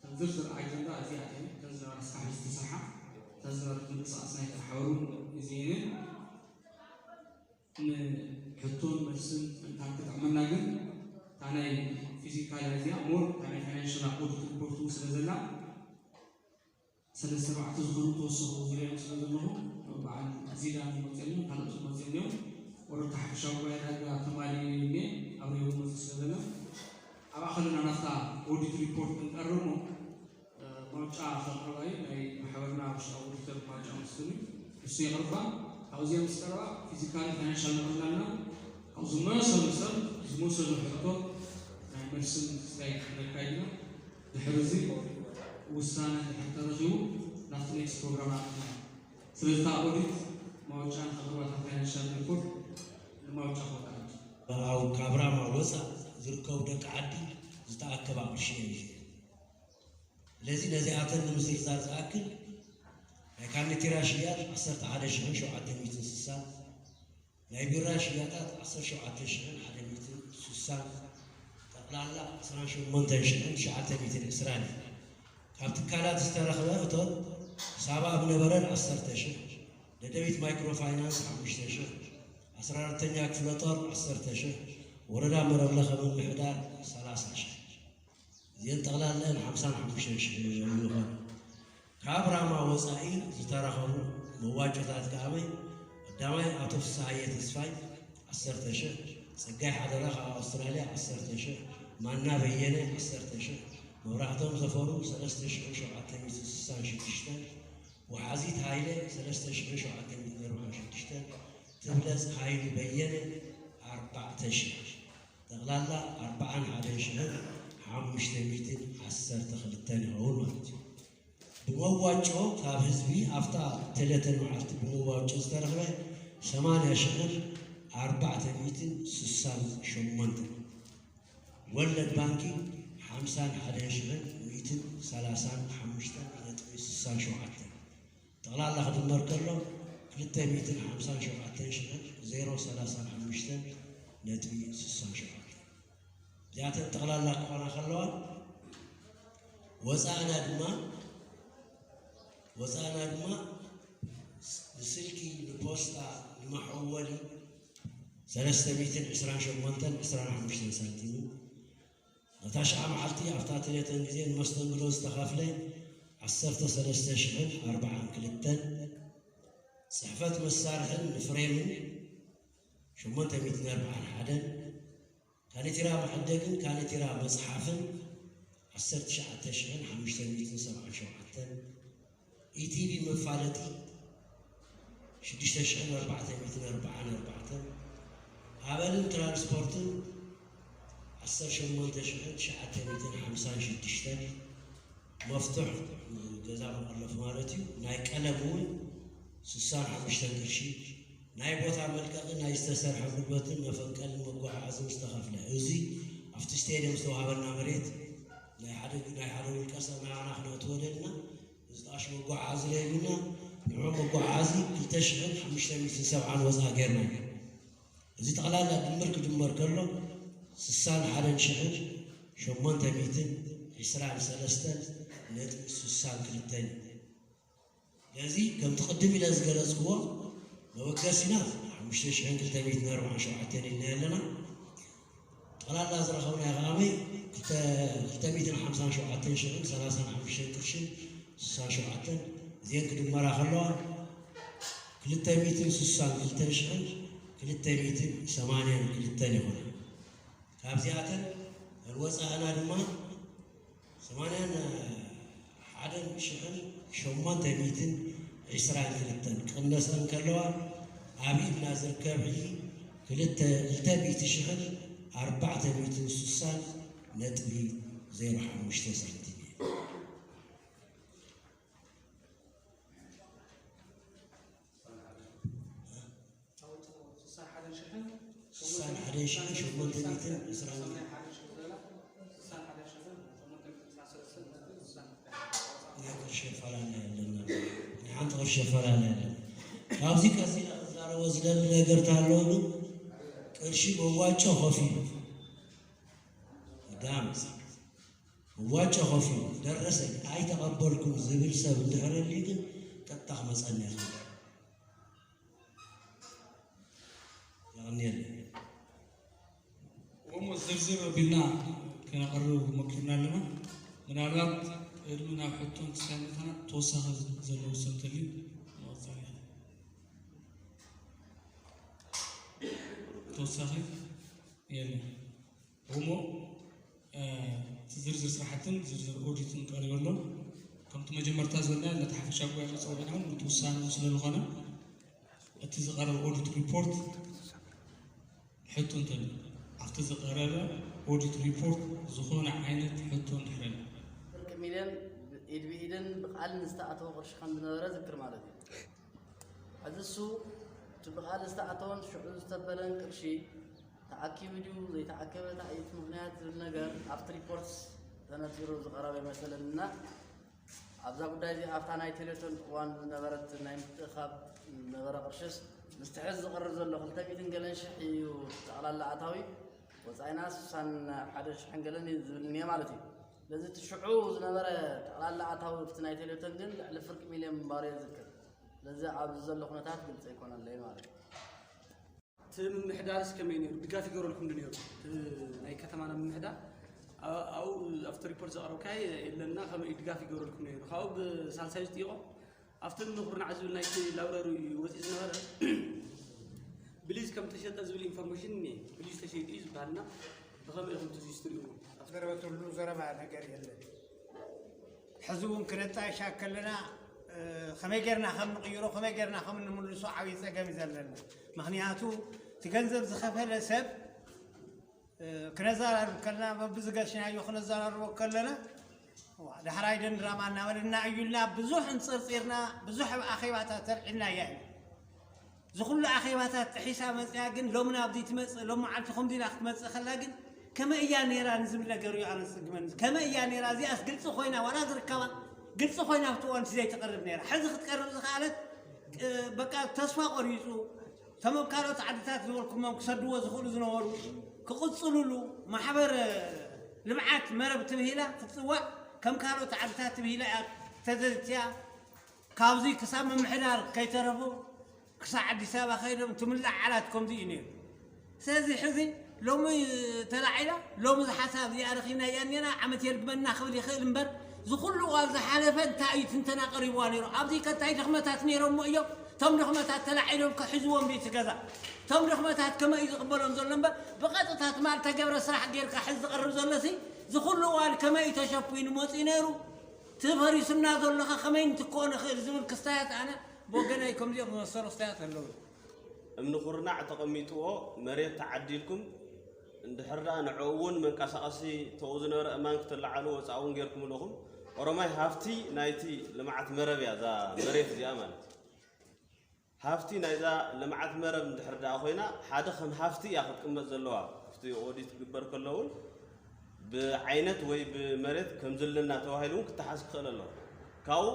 ከም ዝርዝር ኣጀንዳ እዚኣተን እተን ዝነበራ እስካብ ሕዚ ዝተሰርሓ እተን ዝነበረት ምንቅስቃስ ናይ ተሓበሩ እዚኤንን ንሕቶን መልስን እንታን ክጥዕመና ግን እታ ናይ ፊዚካል እዚኣ ሞር እታ ናይ ፋይናንሽል ኦዲት ሪፖርት እውን ስለ ዘላ ሰለስተ ኣርባዕተ ዝኾኑ ተወሰኹ ዝሪኦም ስለ ዘለኹ በዓል ዚዳን መፅኦም ካልኦት መፅኦም እዮም። ወረድቲ ሓፈሻዊ ጉባኤ ዳርጋ ተማሊ እኔ ኣብ ሬቡ መፅእ ስለ ዘለ ኣብኣ ከለና ናብታ ኦዲት ሪፖርት ክንቀርብ እሞ ማውጫ ከቕርባ እዩ። ናይ ማሕበርና ውሽጣዊ ኦዲተር ማውጫ መስሉ እዩ። እሱ የቕርባ። ካብዚኦም ምስ ቀረባ ፊዚካሊ ፋይናንሻል ንቕርብላና። ካብ ዝመሰሉ ሰብ ዝመሰሉ ሕቶ ናይ መልስን ስታይ ክነካይድና። ድሕሪ እዚ ውሳነ ድሕሪ ተረኺቡ ናብቲ ኔክስት ፕሮግራም ኣትና። ስለዚ እታ ኦዲት ማውጫ ከቕርባ እታ ፋይናንሻል ሪፖርት ንማውጫ ክወጣ። ኣብ ካብ ራማ ወፃእ ዝርከቡ ደቂ ዓዲ ዝተኣከባ ቅርሺ እየን። ስለዚ ነዚኣተን ንምዝርዛር ዝኣክል ናይ ካኔቲራ ሽያጥ ዓሰርተ ሓደ ሽሕን ሸውዓተ ሚእትን ስሳን፣ ናይ ቢራ ሽያጣት ዓሰርተ ሸውዓተ ሽሕን ሓደ ሚእትን ስሳን፣ ጠቕላላ ዕስራን ሸሞንተን ሽሕን ትሽዓተ ሚእትን ዕስራን እዩ። ካብ ትካላት ዝተረኽበ እቶት ሳባ ኣብ ነበረን ዓሰርተ ሽሕ፣ ደደቢት ማይክሮ ፋይናንስ ሓሙሽተ ሽሕ፣ ኣስራ ኣራተኛ ክፍለ ጦር ዓሰርተ ሽሕ፣ ወረዳ መረብ ለኸ ምምሕዳር ሰላሳ ሽሕ። እዚአን ጠቕላላን ሓምሳን ሓሙሽተን ሽሕ ይኾን። ካብ ራማ ወፃኢ ዝተረኸቡ መዋጮታት ከኣ ቀዳማይ ኣቶ ፍስሃየ ተስፋይ ዓሰርተ ሽሕ፣ ፀጋይ ሓደራ ካብ ኣውስትራልያ ዓሰርተ ሽሕ፣ ማና በየነ ዓሰርተ ሽሕ፣ መብራህቶም ዘፈሩ ሰለስተ ሽሕን ሸውዓተ ሚእትን ስሳን ሽዱሽተን፣ ወሓዚት ሃይለ ሰለስተ ሽሕን ሸውዓተ ሚእትን ኣርባዓን ሽዱሽተን፣ ትብለፅ ሃይሉ በየነ ኣርባዕተ ሽሕ። ጠቕላላ ኣርባዓን ሓደን ሽሕን ሓሙሽተ ሚእትን ዓሰርተ ክልተን ይኸውን ማለት እዩ። ብመዋጮ ካብ ህዝቢ ኣብታ ቴሌቶን መዓልቲ ብመዋጮ ዝተረኽበ ሰማንያ ሽሕን ኣርባዕተ ሚእትን ስሳን ሸሞንተን፣ ወለድ ባንኪ ሓምሳን ሓደን ሽሕን ሚእትን ሰላሳን ሓሙሽተን ነጥቢ ስሳን ሸውዓተን። ጠቕላላ ክድመር ከሎ ክልተ ሚእትን ሓምሳን ሸውዓተን ሽሕን ዜሮ ሰላሳን ሓሙሽተን ነጥቢ ስሳን ሸውዓተን። እዚኣተን ጠቕላላ ክኾና ከለዋ፣ ወፃእና ድማ፣ ወፃእና ድማ ንስልኪ፣ ንፖስታ፣ ንመሐወሊ ሰለስተ ሚእትን ዕስራን ሸሞንተን ዕስራን ሓሙሽተን ሳንቲምን፣ ነታ ሽዓ መዓልቲ ኣብታ ቴሌቶን ግዜ ንመስተንግዶ ዝተኸፍለ ዓሰርተ ሰለስተ ሽሕን ኣርባዓን ክልተን፣ ጽሕፈት መሳርሕን ንፍሬምን ሸሞንተ ሚእትን ኣርባዓን ሓደን፣ ካኔቲራ መሐደግን ካኔቲራ መጽሓፍን ዓሰርተ ትሽዓተ ሽሕን ሓሙሽተ ሚእትን ሰብዓን ሸውዓተን፣ ኢቲቪ መፋለጢ ሽዱሽተ ሽሕን ኣርባዕተ ሚእትን ኣርባዓን ኣርባዕተን፣ ኣበልን ትራንስፖርትን ዓሰርተ ሸሞንተ ሽሕን ትሽዓተ ሚእትን ሓምሳን ሽዱሽተን፣ መፍቱሕ ገዛ መቐለፊ ማለት እዩ። ናይ ቀለም እውን ስሳን ሓሙሽተን ቅርሺ፣ ናይ ቦታ መልቀቕን ናይ ዝተሰርሐ ጉልበትን መፈንቀልን መጓዓዓዝን ዝተኸፍለ። እዚ ኣብቲ ስቴድየም ዝተዋህበና መሬት ናይ ሓደ፣ ናይ ሓደ ውልቀ ሰብ ናባና ክነእትዎ ደልና፣ እዚ ጣሽ መጓዓዓዚ ለይብልና፣ ንዑ መጓዓዓዚ ክልተ ሽሕን ሓሙሽተ ሚእትን ሰብዓን ወፃ ጌርና። እዚ ጠቕላላ ድምር ክድመር ከሎ ስሳን ሓደን ሽሕን ሸሞንተ ሚእትን ዕስራን ሰለስተን ነጥቢ ስሳን ክልተን እዩ። ነዚ ከምቲ ቅድም ኢለ ዝገለጽክዎ መበገሲና ሓሙሽተ ሽሕን ክልተ ሚእትን ኣርባዓን ሸውዓተን ኢልና ኣለና። ጠቕላላ ዝረኸብናዮ ከኣ ክልተ፣ ክልተ ሚእትን ሓምሳን ሸውዓተን ሽሕን ሰላሳን ሓሙሽተን ቅርሽን ስሳን ሸውዓተን፣ እዚአን ክድመራ ከለዋ ክልተ ሚእትን ስሳን ክልተን ሽሕን ክልተ ሚእትን ሰማንያን ክልተን ይኾና። ካብዚኣተን ወፃእና ድማ ሰማንያን ሓደን ሽሕን ሸሞንተ ሚእትን ዕስራን ክልተን ክቕነሳ እንከለዋ፣ ኣብ ኢድና ዝርከብ ሕጂ ክልተ፣ ክልተ ሚእቲ ሽሕን ኣርባዕተ ሚእትን ስሳን ነጥቢ ዜሮ ሓሙሽተ ሳንቲም እዩ። ስሳን ሓደን ሽሕን ሸሞንተ ሚእትን ዕስራን ናይ ቅርሺ ኣፈላለየ ኣለና። ናይ ሓንቲ ቅርሺ ኣፈላለየ ኣለና። ካብዚ ቀፂለ ክዛረቦ ዝደሊ ነገር እንተሃለወ ግን፣ ቅርሺ መዋጮ ከፊሉ፣ ዳምፅ መዋጮ ከፊሉ፣ ደረሰኝ ኣይተቐበልኩም ዝብል ሰብ እንድሕር ኣልዩ ግን ቀጥታ ክመፀና ይኽእል። የቐንየለይ። እሞ ዝርዝር ኣቢልና ከነቕርብ ሞኪርና ኣለና። ምናልባት ቅድሚ ናብ ሕቶን ክሳብ ምእታና ተወሳኺ ዘለዎ ሰብ እንተልዩ ንቐጽል ኢና። ተወሳኺ የለን። እሞ፣ እ፣ እቲ ዝርዝር ስራሕትን ዝርዝር ኦዲትን ቀሪቡ ኣሎ። ከምቲ መጀመርታ ዝበልና ነቲ ሓፈሻዊ ጉባኤ መጸውዒና እውን ምትውሳነ ስለ ዝኾነ እቲ ዝቐረበ ኦዲት ሪፖርት ሕቶ እንተሎ ኣብቲ ዝቐረበ ኦዲት ሪፖርት ዝኾነ ዓይነት ሕቶ እንድሕር ኣሎ። ፍርቂ ሚልዮን ኢድ ብኢድን ብቃልን ዝተኣተወ ቅርሺ ከም ዝነበረ ዝክር ማለት እዩ። ሕዚ እሱ እቲ ብቃል ዝተኣተወን ሽዑ ዝተበለን ቅርሺ ተኣኪቡ ድዩ ዘይተኣከበ እንታይ እዩ እቲ ምኽንያት ዝብል ነገር ኣብቲ ሪፖርት ተነጺሩ ዝቐረበ ይመስለኒ እና ኣብዛ ጉዳይ እዚ ኣብታ ናይ ቴሌቶን እዋን ዝነበረት ናይ ምትእኻብ ዝነበረ ቅርሽስ ምስቲ ሕዚ ዝቐርብ ዘሎ ክልተ ሚእትን ገለን ሽሕ እዩ ጠቕላላ ኣታዊ ወፃኢና ስሳን ሓደ ሽሕን ገለን እዩ ዝብል እኒአ ማለት እዩ። ስለዚ እቲ ሽዑ ዝነበረ ጠቕላላ ኣታዊ ኣብቲ ናይ ቴሌቶን ግን ልዕሊ ፍርቂ ሚልዮን ምንባሩ እየ ዝዝክር። ስለዚ ኣብዚ ዘሎ ኩነታት ግልፂ ኣይኮነለይ ማለት እዩ። እቲ ምምሕዳርስ ከመይ ነይሩ? ድጋፍ ይገብረልኩም ዶ ነይሩ? እቲ ናይ ከተማና ምምሕዳር ኣብኡ ኣብቲ ሪፖርት ዘቕረብካይ የለና ከመይ ድጋፍ ይገብረልኩም ነይሩ? ካብኡ ብሳልሳይ ዝጥይቖ ኣብቲ ምኹርናዕ ዝብል ናይቲ ላብረሪ ወፂኡ ዝነበረ ብሊዝ ከም ተሸጠ ዝብል ኢንፎርሜሽን እኒአ። ብሊዝ ተሸይጡ እዩ ዝበሃልና ብኸመይ ኢኹም እቲ ዚስትሪኡ? ኣብ ዘረበትሉ ዘረባ ነገር የለን። ሕዚ እውን ክነጣይሻ ከለና ከመይ ጌርና ከም ንቕይሮ ከመይ ጌርና ከም ንምልሶ ዓብዪ ፀገም እዩ ዘለና። ምክንያቱ እቲ ገንዘብ ዝኸፈለ ሰብ ክነዘራርብ ከለና በብዝገሽናዮ ክነዘራርቦ ከለና ዳሕራይ ደን ድራማ እናበለና እዩልና ብዙሕ እንፅርፂርና ብዙሕ ኣኼባታት ተልዒልና እያ። እዚ ኩሉ ኣኼባታት ጥሒሳ መፅያ ግን ሎሚ ናብዚ ትመፅእ ሎም መዓልቲ ከምዚ ኢላ ክትመፅእ ከላ ግን ከመይ እያ ነይራ ንዝብል ነገር እዩ ኣነ ዝፅግመኒ። ከመይ እያ ነይራ እዚኣስ ግልፂ ኮይና ዋላ ዝርከባ ግልፂ ኮይና ኣብቲ እዋን እቲ ዘይትቐርብ ነይራ። ሕዚ ክትቀርብ ዝኸኣለት በቃ ተስፋ ቆሪፁ እቶም ኣብ ካልኦት ዓድታት ዝበልኩሞም ክሰድዎ ዝኽእሉ ዝነበሩ ክቕፅሉሉ ማሕበር ልምዓት መረብ ትብሂላ ክትፅዋዕ ከም ካልኦት ዓድታት ትብሂላ እያ ተዘትያ። ካብዚ ክሳብ ምምሕዳር ከይተረፉ ክሳብ ኣዲስ ኣበባ ከይዶም ትምላዕ ዓላት ከምዚ እዩ ነይሩ። ስለዚ ሕዚ ሎሚ ተላዒላ ሎሚ ዝሓሳብ እዚኣ ረኺብናያ እኒና ዓመት የርግመና ክብል ይኽእል እምበር ዝኩሉ እዋን ዝሓለፈ እንታይ እዩ ትንተና ቀሪብዋ ነይሩ? ኣብዚ ከ እንታይ ድኽመታት ነይሮሞ እዮም? እቶም ድኽመታት ተላዒሎም ከ ሒዝዎም ድዩ እቲ ገዛ? እቶም ድኽመታት ከመይ እዩ ዝቕበሎም ዘሎ እምበር ብቐጥታ ትማል ተገብረ ስራሕ ጌርካ ሕዚ ዝቐርብ ዘሎሲ ዝኩሉ እዋን ከመይ እዩ ተሸፊኑ መፂኡ ነይሩ? እቲ ፈሪሱና ዘሎ ከ ከመይ ንትክኦ ንኽእል ዝብል ክስታያት ኣነ ብወገነይ ከምዚኦም ዝመሰሉ ክስታያት ኣለዉ። እምኒ ኩርናዕ ተቐሚጥዎ መሬት ተዓዲልኩም እንድሕር ደኣ ንዕኡ እውን መንቀሳቐሲ ተኡ ዝነበረ እማን ክትለዓሉ ወፃእ እውን ጌርኩም ኣለኹም። ኦሮማይ ሃፍቲ ናይቲ ልምዓት መረብ እያ እዛ መሬት እዚኣ ማለት እዩ። ሃፍቲ ናይዛ ልምዓት መረብ እንድሕር ደኣ ኮይና ሓደ ከም ሃፍቲ እያ ክትቅመጥ ዘለዋ። ኣብቲ ኦዲት ክግበር ከሎ እውን ብዓይነት ወይ ብመሬት ከም ዘለና ተባሂሉ እውን ክተሓዝ ክኽእል ኣለዎ። ካብኡ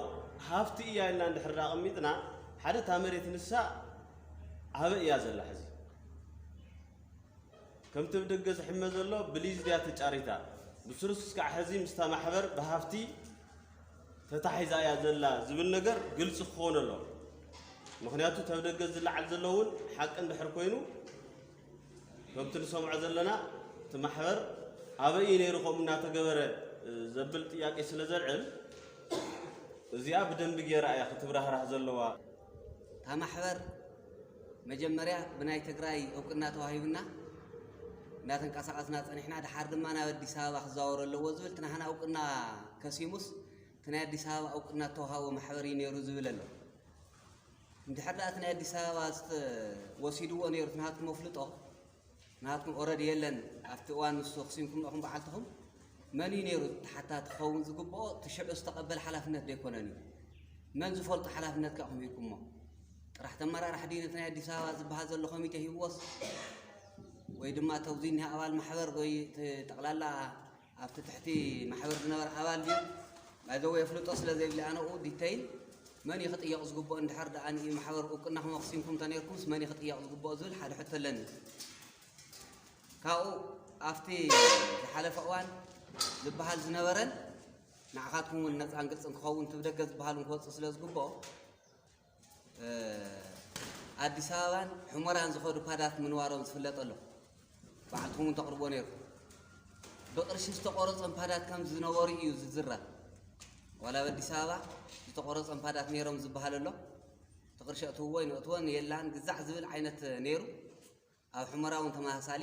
ሃፍቲ እያ ኢልና እንድሕር ደኣ ኣቐሚጥና ሓደ እታ መሬት ንሳ ኣበይ እያ ዘላ ሕዚ? ከምቲ ብደገ ዝሕመ ዘሎ ብሊዝ ድያ ተጫሪታ? ብስሩስ እስካዕ ሕዚ ምስታ ማሕበር ብሃፍቲ ተታሒዛ እያ ዘላ ዝብል ነገር ግልፂ ክኸውን ኣሎ። ምክንያቱ ተብ ደገ ዝለዓል ዘሎ እውን ሓቂ እንድሕር ኮይኑ ከምቲ ንሰምዖ ዘለና እቲ ማሕበር ኣበይ እዩ ነይሩ ከምኡ እናተገበረ ዘብል ጥያቄ ስለ ዘልዕል እዚኣ ብደንቢ ገይራ እያ ክትብራህራህ ዘለዋ። እታ ማሕበር መጀመርያ ብናይ ትግራይ እውቅና ተዋሂቡና እናተንቀሳቐስና ፀኒሕና፣ ድሓር ድማ ናብ ኣዲስ ኣበባ ክዛወር ኣለዎ ዝብል እቲ ናህና እውቅና ከሲሙስ እቲ ናይ ኣዲስ ኣበባ እውቅና እተውሃቦ ማሕበር እዩ ነይሩ ዝብል ኣሎ። እንድሕር ደኣ እቲ ናይ ኣዲስ ኣበባ ዝተ- ወሲድዎ ነይሩ እቲ ናትኩም ኣፍልጦ ናትኩም ኦረዲ የለን ኣብቲ እዋን ንሱ ክሲምኩም ኢኹም በዓልትኹም መን እዩ ነይሩ ተሓታቲ ክኸውን ዝግብኦ እቲ ሽዑ ዝተቐበል ሓላፍነት ዶ ኣይኮነን እዩ መን ዝፈልጦ ሓላፍነት ከ ኢኹም ሂብኩሞ ጥራሕ ተመራራሕ ድዩ ነቲ ናይ ኣዲስ ኣበባ ዝበሃል ዘሎ ኮሚቴ ሂብዎስ ወይ ድማ ተውዚ እኒሃ ኣባል ማሕበር ወይ እቲ ጠቕላላ ኣብቲ ትሕቲ ማሕበር ዝነበረ ኣባል ድዩ ባይዘወ የፍልጦ ስለ ዘይብሊ ኣነኡ ዲተይል መን እዩ ክጥየቕ ዝግብኦ እንድሕር ደኣ ንኢ ማሕበር እውቅና ክመክሲንኩም ተነይርኩምስ መን እዩ ክጥየቕ ዝግብኦ ዝብል ሓደ ሕቶ ኣለኒ ካብኡ ኣብቲ ዝሓለፈ እዋን ዝበሃል ዝነበረን ንዓኻትኩም እውን ነፃን ግልፅን ክኸውን ትብደገ ዝበሃል እውን ክወፅእ ስለ ዝግብኦ ኣዲስ ኣበባን ሑመራን ዝኸዱ ፓዳት ምንባሮም ዝፍለጥ ኣሎ። ባዕልትኹም እውን ተቕርቦ ነይርኩም። ብቕርሺ ዝተቖረፀም ፓዳት ከም ዝነበሩ እዩ ዝዝረብ። ዋላ ኣብ ኣዲስ ኣበባ ዝተቖረፀም ፓዳት ነይሮም ዝበሃል ኣሎ። እቲ ቅርሺ ኣእትውዎ ኣይነእትዎን የላን ግዛዕ ዝብል ዓይነት ነይሩ። ኣብ ሑመራ እውን ተመሳሳሊ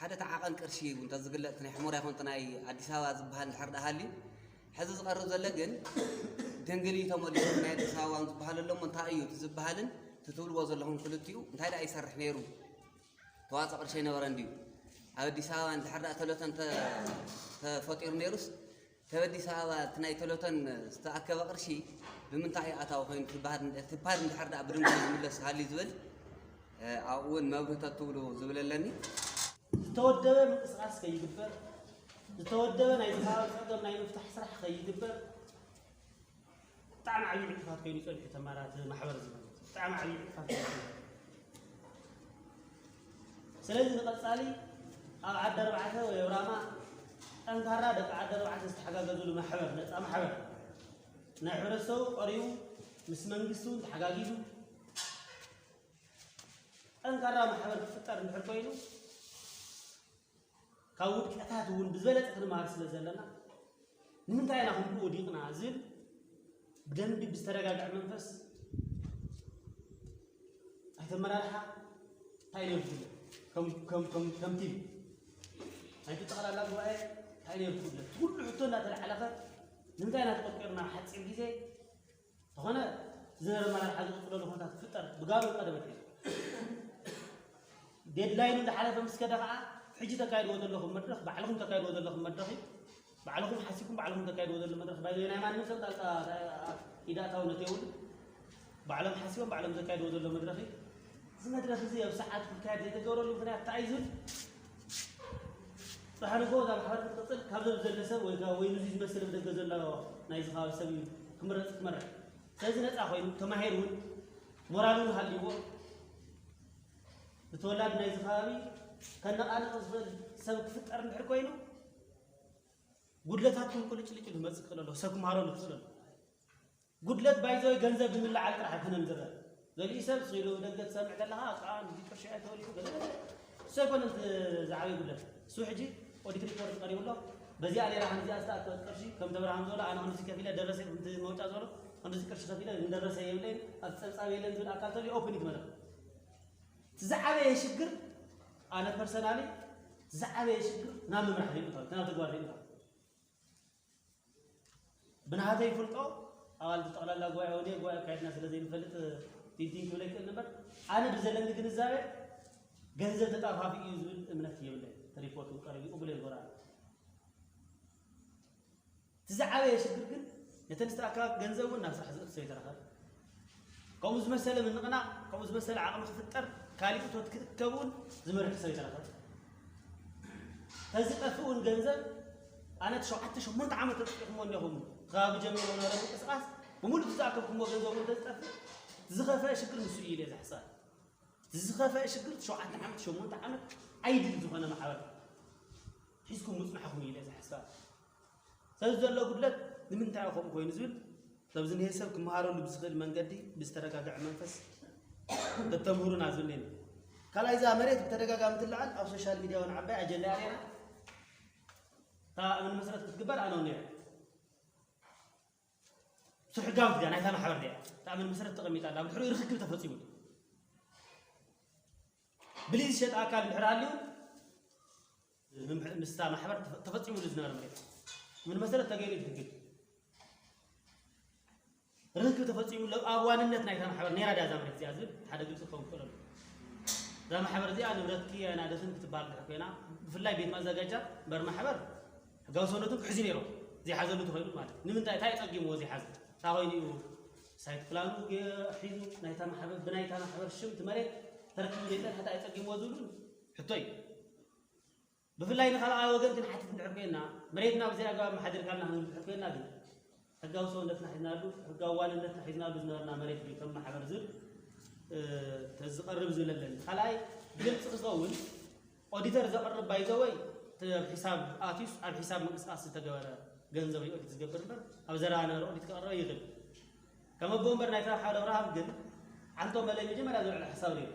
ሓደ ተዓቐን ቅርሺ እውን ተዝግለጥ ናይ ሑመራ ይኹን ናይ ኣዲስ ኣበባ ዝበሃል እንድሕር ደኣ ሃልዩ ሕዚ ዝቐርብ ዘሎ ግን ድንግል እዩ ተመሊሱ ናይ ኣዲስ ኣበባ ዝበሃል ኣሎ እሞ እንታይ እዩ እቲ ዝበሃልን እቲ ትብልዎ ዘለኹም ክልቲኡ እንታይ ደኣ ይሰርሕ ነይሩ? ተዋፅኦ ቅርሺ ኣይነበረን ድዩ? ኣብ ኣዲስ ኣበባ እንድሕር ደኣ ተለተን ተ- ተፈጢሩ ነይሩስ ካብ ኣዲስ ኣበባ እቲ ናይ ተለተን ዝተኣከበ ቅርሺ ብምንታይ እዩ ኣታዊ ኮይኑ ትበሃል ትበሃል እንድሕር ደኣ ብድንግል ዝምለስ ሃልዩ ዝብል ኣብኡ እውን መብርሂ ተትብሉ ዝብል ኣለኒ። ዝተወደበ ምንቅስቃስ ከይግበር፣ ዝተወደበ ናይ ዝባብ ፀገም ናይ ምፍታሕ ስራሕ ከይግበር ብጣዕሚ ዓብዪ ዕንቅፋት ኮይኑ ይፀንሑ ተማራት ማሕበር ዝመ ብጣዕሚ ዓብዪ ዕንቅፋት ኮይኑ ይፀንሑ። ስለዚ ንቐፃሊ ኣብ ዓዲ ኣርባዕተ ወይ ኣብ ራማ ጠንካራ ደቂ ዓዲ ኣርባዕተ ዝተሓጋገዝሉ ማሕበር ነፃ ማሕበር ናይ ሕብረተሰቡ ቀሪቡ ምስ መንግስቲ እውን ተሓጋጊዙ ጠንካራ ማሕበር ክፍጠር እንድሕር ኮይኑ ካብ ውድቀታት እውን ብዝበለፀ ክንመሃር ስለ ዘለና ንምንታይ ኢና ክንብኡ ወዲቕና ዝብል ብደንቢ ብዝተረጋግዐ መንፈስ ኣይተመራርሓ እንታይ ነርኩ ከምቲም ናይቲ ጠቕላላ ጉባኤ እንታይ ነርኩ ኩሉ ሕቶ እናተለዓለኸ ንምንታይ ኢና ተቆርቂርና ሓፂር ግዜ ዝኾነ ዝነበረ ኣመራርሓ ዝቕፅለሉ ኩነታት ክፍጠር ብጋሩ ቀደመት ሒዙ ዴድላይኑ እንዳሓለፈ ምስ ከደ ከዓ ሕጂ ተካይድዎ ዘለኹም መድረኽ ባዕልኹም ተካይድዎ ዘለኹም መድረኽ እዩ። ባዕልኹም ሓሲብኩም ባዕልኹም ተካይድዎ ዘሎ መድረኽ ባይ ናይ ማንም ሰብ ጣልቃ ኢዳእታውነት የብሉ። ባዕሎም ሓሲቦም ባዕሎም ዘካይድዎ ዘሎ መድረኽ እዩ። እዚ መድረኽ እዚ ኣብ ሰዓት ክካየድ ዘይተገብረሉ ምክንያት እንታይ እዩ ዝብል ፅባሕ ንግሆ እዛ ማሕበር ክትቅፅል ካብ ዘብ ዘለ ሰብ ወይ ከዓ ወይ ንዙ ዝመስል ብደገ ዘሎ ናይዚ ከባቢ ሰብ እዩ ክምረፅ ክመርሕ። ስለዚ ነፃ ኮይኑ ተማሂሩ እውን ሞራል እውን ሃልይዎ ንተወላዲ ናይዚ ከባቢ ከነቃንቕ ዝኽእል ሰብ ክፍጠር እንድሕር ኮይኑ ጉድለታት እውን ቁልጭልጭ ክመፅእ ክኽእል ኣለዎ። ሰብ ክምሃረሉ ክኽእል ኣለዎ። ጉድለት ባይዘወይ ገንዘብ ብምልዓል ጥራሕ ኣይኮነን ዝረአ። ገሊኡ ሰብ ስኢሉ ደገ ትሰምዕ ዘለኻ ከዓ ንዚ ቅርሺ ኣይተወልዩ ገለ ገለ እሱ ኣይኮነን እቲ ዝዓበየ ጉድለት። እሱ ሕጂ ኦዲት ሪፖርት ቀሪቡ ኣሎ። በዚኣ ሌላ ከምዚኣ ዝተኣከበት ቅርሺ ከም ተብርሃም ዘሎ ኣነ ክንዚ ከፊለ ደረሰ ከምቲ መውጫ ዘሎ ክንዚ ቅርሺ ከፊለ እንደረሰ የብለይን ኣብቲ ፀብፃብ የለን ዝብል ኣካል ተልዩ ኦፕን ይትመለክ። እቲ ዝዓበየ ሽግር ኣነ ፐርሰናሊ እቲ ዝዓበየ ሽግር ናብ ምምራሕ ዘይምእታው እቲ ናብ ተግባር ዘይምእታው ብናሃተይ ይፍልጦ ኣባል ጠቕላላ ጉባኤ ወደ ጉባኤ ኣካየድና ስለ ዘይንፈልጥ ቲንቲን ክብለ ይክእል ነበር ኣነ ብዘለኒ ግንዛቤ ገንዘብ ተጣፋፊ እዩ ዝብል እምነት የብለይ። እቲ ሪፖርት እውን ቀሪቡ ቅቡል የልጎራ እቲ ዝዓበየ ሽግር ግን ነተን ዝተኣከባ ገንዘብ እውን ናብ ስራሕ ዝእትሶ ይተረኸብ። ከምኡ ዝመሰለ ምንቕናቕ፣ ከምኡ ዝመሰለ ዓቕሚ ክፍጠር፣ ካሊእ እቶት ክእከብ እውን ዝመርሕ ሰብ ይተረኸብ። ተዝጠፍእ እውን ገንዘብ ኣነ እቲ ሸውዓተ ሸሞንተ ዓመት ተፅቂኹሞ እኒኹም እቲ ከባቢ ጀሚሮ ዝነበረ ምንቅስቃስ ብምሉእ እቲ ዝኣከብኩሞ ገንዘብ እውን ተዝጠፍእ እቲ ዝኸፈአ ሽግር ንሱ እዩ ኢለ ዝሕሰብ። እቲ ዝኸፈአ ሽግር እቲ ሸውዓተ ዓመት ሸሞንተ ዓመት ኣይድል ዝኾነ ማሕበር ሒዝኩም ምፅናሕኹም እዩ ኢለ ዝሕሰብ። ሰብ ዘሎ ጉድለት ንምንታይ ከምኡ ኮይኑ ዝብል ሰብዚ ንሄ ሰብ ክመሃረሉ ብዝኽእል መንገዲ ብዝተረጋግዐ መንፈስ ተተምህሩና ዝብል ካልኣይ እዛ መሬት ብተደጋጋሚ ትለዓል ኣብ ሶሻል ሚድያ እውን ዓባይ ኣጀንዳ እያ ነይራ እታ እምን መሰረት ክትግበር ኣነ እውን ነይረ እሱ ሕጋዊት ድያ ናይታ ማሕበር ድያ እታ እምን መሰረት ተቐሚጣ ኣላ ኣብ ድሕሪኡ ርክክብ ተፈፂሙ ብሊዝ ዝሸጠ ኣካል እንድሕር ሃልዩ ምስታ ማሕበር ተፈፂሙሉ ዝነበረ መሬት ምን መሰረት ተገይሩ ትግል ርክብ ተፈፂሙሉ ኣብ ዋንነት ናይታ ማሕበር ነይራ ድያ እዛ መሬት እዚኣ ዝብል ሓደ ግልፂ ክኸውን ክኽእል ኣሎ እዛ ማሕበር እዚኣ ንብረትኪ ኣይናደስን ክትበሃል ድሕር ኮይና ብፍላይ ቤት ማዘጋጃ በር ማሕበር ሕጋዊ ሰውነቱን ክሕዙ ነይሮም ዘይሓዘሉ ተኸይሉ ማለት ንምንታይ እንታይ ፀጊምዎ ዘይሓዘ እንታይ ኮይኑ እዩ ሳይት ፕላኑ ሒዙ ናይታ ማሕበር ብናይታ ማሕበር ሽም እቲ መሬት ተረኪቡ ዘይፀንሐ እንታይ ፀጊምዎ ዝብሉ ሕቶ እዩ ብፍላይ ንኻልኣ ወገን ክንሓትት እንድሕር ኮይና መሬትና ብዘይ ኣግባብ መሓዲርካልና ክንብል እንድሕር ኮይና ግን ሕጋዊ ሰውነትና ሒዝናሉ ሕጋዊ ዋንነትና ሒዝናሉ ዝነበርና መሬት እዩ ከም ማሕበር ዝብል ተዝቐርብ ዝብል ኣለኒ ካልኣይ ብግልፂ ክኸውን ኦዲተር ዘቕርብ ባይዘወይ ኣብ ሒሳብ ኣትዩስ ኣብ ሒሳብ ምንቅስቃስ ዝተገበረ ገንዘብ ኦዲት ዝገብር እምበር ኣብ ዘረባ ነበረ ኦዲት ከቕርበ ይኽእል ከም ኣቦ ወንበር ናይታ ሓደ ኣብርሃም ግን ዓንቶ መለይ መጀመርያ ዝውዕል ሓሳብ ነይሩ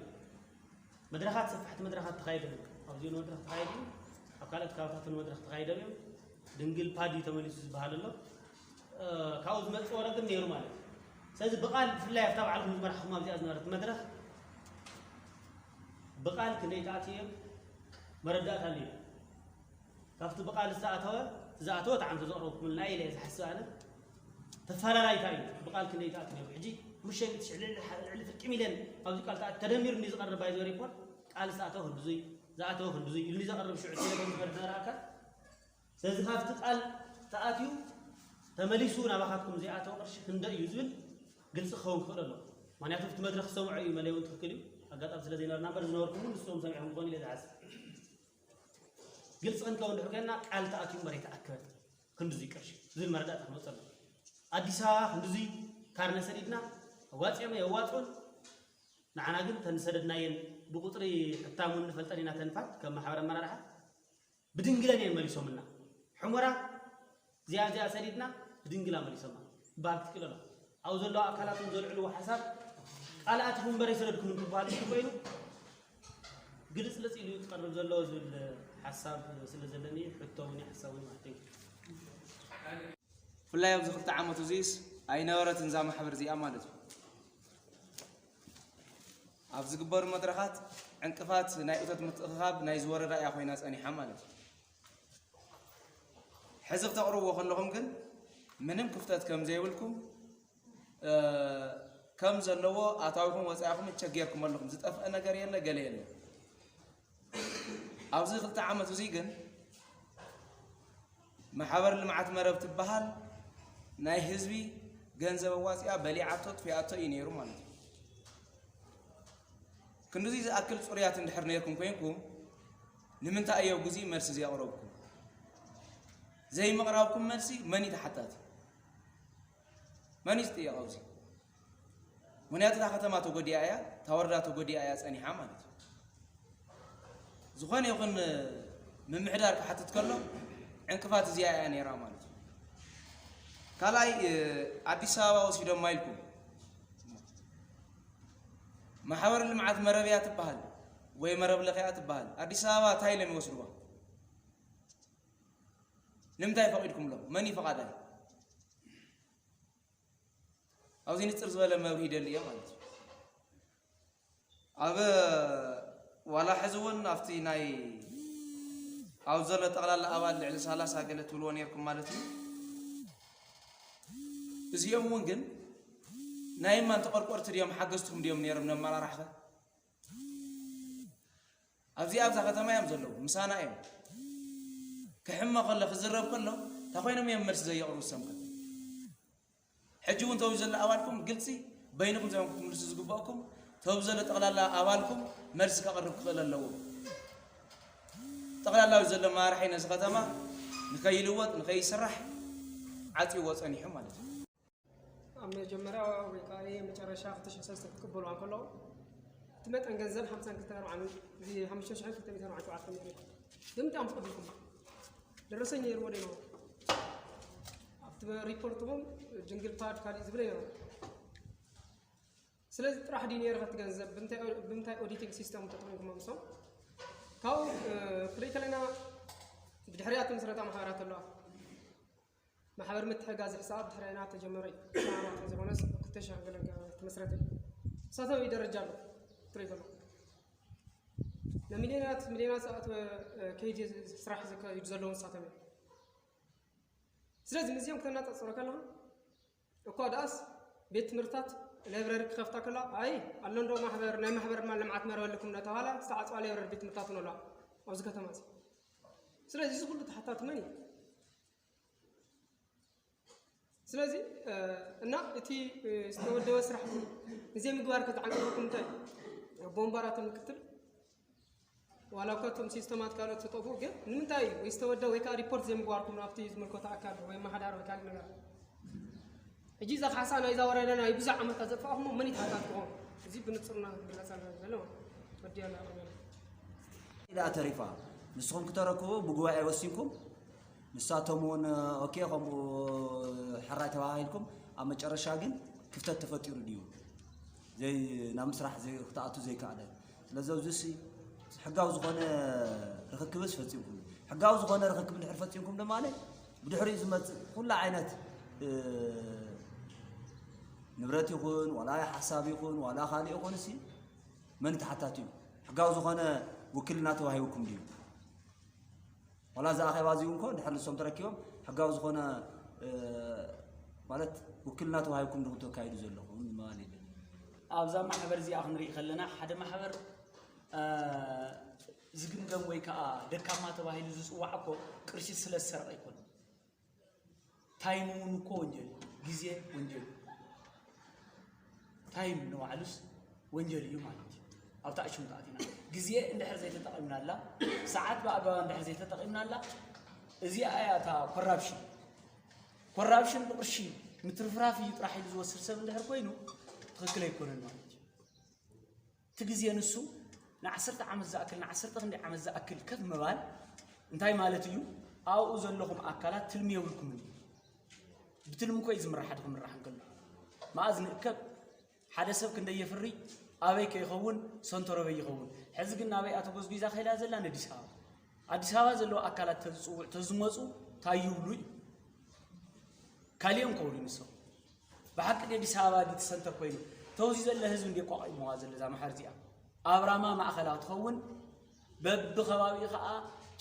መድረኻት ሰፋሕቲ መድረኻት ተኻይደ ኣብዚ መድረኽ ተኻይዱ ኣብ ካልኦት ከባብታት እውን መድረኽ ተኻይደ እዮም ድንግል ፓዲ ተመሊሱ ዝበሃል ኣሎ ካብኡ ዝመፅእ ወረ ግን ነይሩ ማለት እዩ ስለዚ ብቃል ብፍላይ ኣብታ ባዕልኩም ዝመራሕኩም ኣብዚኣ ዝነበረት መድረኽ ብቃል ክንደይ ተኣትዮም መረዳእታ ኣለዩ ካብቲ ብቃል ዝተኣተወ ዝኣተወ ጣዕሚ ተዘቕረብኩምልና ኢለ እየ ዝሓስብ ኣነ። ተፈላላይታ እዩ። ብቃል ክንደይ ተኣትዩ ነይሩ? ሕጂ ሓሙሽተ ሚእቲ ሽሕ፣ ልዕሊ፣ ልዕሊ ፍርቂ ሚልዮን ኣብዚ ቃል ተኣ-፣ ተደሚሩ እንዲ ዝቐርብ ባይ ዘ ሪፖርት፣ ቃል ዝኣተወ ክንድዙይ፣ ዝኣተወ ክንድዙይ ኢሉ ዘቐርብ ሽዑ ቴሌፎን ዝበልሕ ነበረ ኣካል። ስለዚ ካብቲ ቃል ተኣትዩ ተመሊሱ ናባኻትኩም ዘይኣተወ ቅርሺ ክንደይ እዩ ዝብል ግልፂ ክኸውን ክኽእል ኣሎ። ምክንያቱ ኣብቲ መድረክ ክሰምዖ እዩ፣ መለይ እውን ትኽክል እዩ። ኣጋጣሚ ስለ ዘይነበርና እምበር ዝነበርኩም እውን ንስኹም ሰሚዕኩም ክኾኑ ኢለ ዝሓስብ። ግልፂ ክንከውን ድሕር ኮይንና ቃል ተኣትዩ እምበር ኣይተኣከበን ክንድዙይ ቅርሺ ዝብል መረዳእታ ክመፀሉ። ኣዲስ ኣበባ ክንድዙይ ካርነ ሰዲድና ኣዋፂኦም የዋፅኡን፣ ንዓና ግን ተን ዝሰደድናየን ብቁፅሪ ሕታም እውን ንፈልጠን ኢና። ተንፋት ከም ማሕበር ኣመራርሓ ብድንግለን እየን መሊሶምና። ሑመራ እዚኣ እዚኣ ሰዲድና ብድንግላ መሊሶምና። ክበሃል ክትክእል ኣሎ። ኣብኡ ዘለዉ ኣካላት እውን ዘልዕልዎ ሓሳብ ቃል ኣቲኹም እምበር ኣይሰደድኩምን ክበሃል እንተኮይኑ ግልፅልፅ ኢሉ እዩ ክቐርብ ዘለዎ ዝብል ሓሳብ ስለ ዘለኒ ሕቶ እውን እዩ ሓሳብ እውን ማለት እዩ። ብፍላይ ኣብዚ ክልተ ዓመት እዚስ ኣይነበረትን እዛ ማሕበር እዚኣ ማለት እዩ። ኣብ ዝግበሩ መድረኻት ዕንቅፋት ናይ እቶት ምትእኽኻብ ናይ ዝወረዳ እያ ኮይና ጸኒሓ ማለት እዩ። ሕዚ ክተቕርብዎ ከለኹም ግን ምንም ክፍተት ከም ዘይብልኩም፣ እ፣ ከም ዘለዎ ኣታዊኹም ወጻኢኹም እቸጌርኩም ኣለኹም። ዝጠፍአ ነገር የለ፣ ገለ የለ። ኣብዚ ክልተ ዓመት እዚ ግን ማሕበር ልምዓት መረብ ትበሃል ናይ ህዝቢ ገንዘብ ኣዋፂኣ በሊዓቶ ጥፊኣቶ እዩ ነይሩ ማለት እዩ። ክንድዚ ዝኣክል ፅሩያት እንድሕር ነይርኩም ኮይንኩም ንምንታይ እየ ኣብዚ መልሲ ዘየቕረብኩም? ዘይምቕራብኩም መልሲ መን እዩ ተሓታቲ? መን እዩ ዝጥየቕ ኣብዚ? ምኽንያቱ እታ ከተማ ተጎዲኣ እያ፣ እታ ወረዳ ተጎዲኣ እያ ጸኒሓ ማለት እዩ። ዝኾነ ይኹን ምምሕዳር ክሓትት ከሎ ዕንቅፋት እዚኣ እያ ነይራ ማለት እዩ። ካልኣይ፣ እ፣ ኣዲስ ኣበባ ወሲዶማ ኢልኩም። ማሕበር ልምዓት መረብ እያ ትበሃል ወይ መረብ ለኸ እያ ትበሃል። ኣዲስ ኣበባ እንታይ ኢሎም ይወስድዋ? ንምንታይ ፈቒድኩምሎም? መን እዩ ፈቓዳይ? ኣብዚ ንጽር ዝበለ መብርሂ ይደሊ እየ ማለት እዩ። ኣብ ዋላ ሕዚ እውን ኣብቲ ናይ ኣብ ዘሎ ጠቕላላ ኣባል ልዕሊ ሰላሳ ገለ ትብልዎ ነይርኩም ማለት እዩ። እዚኦም እውን ግን ናይ እማን ተቆርቆርቲ ድዮም ሓገዝትኩም ድዮም ነይሮም ነመራርሕኸ? ኣብዚ ኣብዛ ከተማ እዮም ዘለዉ፣ ምሳና እዮም። ክሕመ ከሎ ክዝረብ ከሎ እንታይ ኮይኖም እዮም መልሲ ዘየቕርቡ ሰምከ? ሕጂ እውን ተው ዘሎ ኣባልኩም ግልፂ በይንኹም እዮም ክትምልሱ ዝግባእኩም። ተው ዘሎ ጠቕላላ ኣባልኩም መልሲ ከቕርብ ክኽእል ኣለዎ። ጠቕላላዊ ዘሎ መራሒ ነዚ ከተማ ንከይልወጥ ንከይስራሕ ዓፅይዎ ፀኒሑ ማለት እዩ። ኣብ መጀመርያ ወይ ከዓ መጨረሻ ክልተ ሺሕ ሰለስተ ክትቅበሉ እንከለኹም እቲ መጠን ገንዘብ ሓምሳን ክልተን ኣርባዓን እዚ ሓሙሽተ ሽሕን ክልተ ሚእትን ኣርባዓን ሸውዓተን ነይሩ። ንምንታይ እዮም ተቐቢልኩም? ደረሰኝ ነይርዎ ዶ ይነበሩ? ኣብቲ ሪፖርትኹም ጅንግል ፓድ ካሊእ ዝብል ኣይነበረን። ስለዚ ጥራሕ ድዩ ነይሩ እቲ ገንዘብ? ብምንታይ፣ ብምንታይ ኦዲቲንግ ሲስተም ተጠቒምኩም ምስኦም? ካብኡ፣ እ፣ ክንርኢ ከለና ብድሕሪኣ እቲ ምስረታ ማሕበራት ኣለዋ። ማሕበር ምትሕግጋዝ ሕሳብ ድሕሪ ናተጀመረ እዩ። ሰዓት ዘይኮነስ ክልተ ሺሕ ገለ ተመስረተ እዩ። ሳተዊ ደረጃ ኣሎ ትርኢ ከሎ ንሚልዮናት ሚልዮናት ዝኣተወ፣ እ፣ ከይዲ ስራሕ ዘካይዱ ዘለውን ሳተዊ እዩ። ስለዚ ምስዚኦም ክተነጻጽሮ ከለኻ እኳ ደኣስ ቤት ትምህርትታት ላይብረሪ ክኸፍታ ከለዋ ኣይ ኣሎ እንዶ ማሕበር ናይ ማሕበር ልምዓት መረብ ኣለኩም እናተባህለ ዝተዓፅዋ ላይብረሪ ቤት ትምህርትታት እውን ኣለዋ ኣብዚ ከተማ እዚ። ስለዚ እዚ ኩሉ ተሓታቲ መን እዩ? ስለዚ፣ እ፣ እና እቲ፣ እ፣ ዝተወደበ ስራሕቲ ንዘይምግባር ከ ዝዓንቀፈኩም እንታይ እዩ? ኣቦ ወንበራት ምክትል ዋላ እኳ እቶም ሲስተማት ካልኦት ተጠፍኡ፣ ግን ንምንታይ እዩ ወይ ዝተወደበ ወይ ከዓ ሪፖርት ዘይምግባርኩም ናብቲ ዝምልከቶ ኣካል ወይ ኣመሓዳሪ ወይ ካልእ ነገር? ሕጂ እዛ ካሕሳ ናይዛ ወረዳ ናይ ብዙሕ ዓመታት ዘጥፋእኹሞ መን እዩ ተሓታቲ ክኸውን? እዚ ብንጹርና ክግለጸልና ዘሎ ወዲያና ኣቕርበና። ኢላ ተሪፋ። ንስኹም ክተረክቡ ብጉባኤ ወሲንኩም፣ ንሳቶም እውን ኦኬ ከምኡ ሕራይ ተባሂልኩም፣ ኣብ መጨረሻ ግን ክፍተት ተፈጢሩ ድዩ? ዘይ-፣ ናብ ምስራሕ ዘይ-፣ ክትኣቱ ዘይከኣለ። ስለዚ ኣብዚ ሲ ሕጋዊ ዝኾነ ርኽክብስ ፈጺምኩም። ሕጋዊ ዝኾነ ርኽክብ እንድሕር ፈጺምኩም ድማ ብድሕሪኡ ዝመጽእ ኩሉ ዓይነት፣ እ፣ ንብረት ይኹን፣ ዋላ ሓሳብ ይኹን፣ ዋላ ካልእ ይኹን ሲ መን ተሓታቲ እዩ? ሕጋዊ ዝኾነ ውክልና ተዋሂቡኩም ድዩ? ዋላ እዚ ኣኼባ እዚ እውን ኮ ድሕር ንሶም ተረኪቦም ሕጋዊ ዝኾነ ማለት ውክልና ተዋሂብኩም ድኹም ተካይዱ ዘለኹም ማለት እዩ። ኣብዛ ማሕበር እዚኣ ክንርኢ ከለና ሓደ ማሕበር ዝግምገም ወይ ከዓ ደካማ ተባሂሉ ዝፅዋዕ እኮ ቅርሺ ስለ ዝሰረቐ ኣይኮነን። ታይም እውን እኮ ወንጀል፣ ግዜ ወንጀል። ታይም ንባዕሉስ ወንጀል እዩ ማለት እዩ። ኣብታ ዕሽም ተኣቲና ግዜ እንድሕር ዘይተጠቒምናላ፣ ሰዓት ብኣግባባ እንድሕር ዘይተጠቒምናላ፣ እዚኣ እያ እታ ኮራፕሽን። ኮራፕሽን ብቕርሺ ምትርፍራፍ እዩ ጥራሕ ኢሉ ዝወስድ ሰብ እንድሕር ኮይኑ ትኽክል ኣይኮነን ማለት እዩ። እቲ ግዜ ንሱ ንዓሰርተ ዓመት ዝኣክል ንዓሰርተ ክንደይ ዓመት ዝኣክል ከፍ ምባል እንታይ ማለት እዩ? ኣብኡ ዘለኹም ኣካላት ትልሚ የብልኩምን እዩ። ብትልሚ እኮ እዩ ዝምራሕ ሓደ ክምራሕ እንከሎ መኣዝ ንእከብ ሓደ ሰብ ክንደይ የፍሪ ኣበይ ከይኸውን ሰንተሮ በይ ይኸውን። ሕዚ ግን ናበይ እያ ተጎዝጒዛ ከይዳ ዘላ? ነዲስ ኣበባ። ኣዲስ ኣበባ ዘለዉ ኣካላት ተዝፅውዕ ተዝመፁ ታይ ይብሉ እዩ? ካሊኦም ከብሉ ንሶም ብሓቂ ዲ ኣዲስ ኣበባ ዲ ትሰንተር ኮይኑ ተውዚ ዘለ ህዝቢ እንዲ ቋቒሞዋ ዘለ እዛ ማሕበር እዚኣ ኣብራማ ማእኸላ ትኸውን በብከባቢኡ ከዓ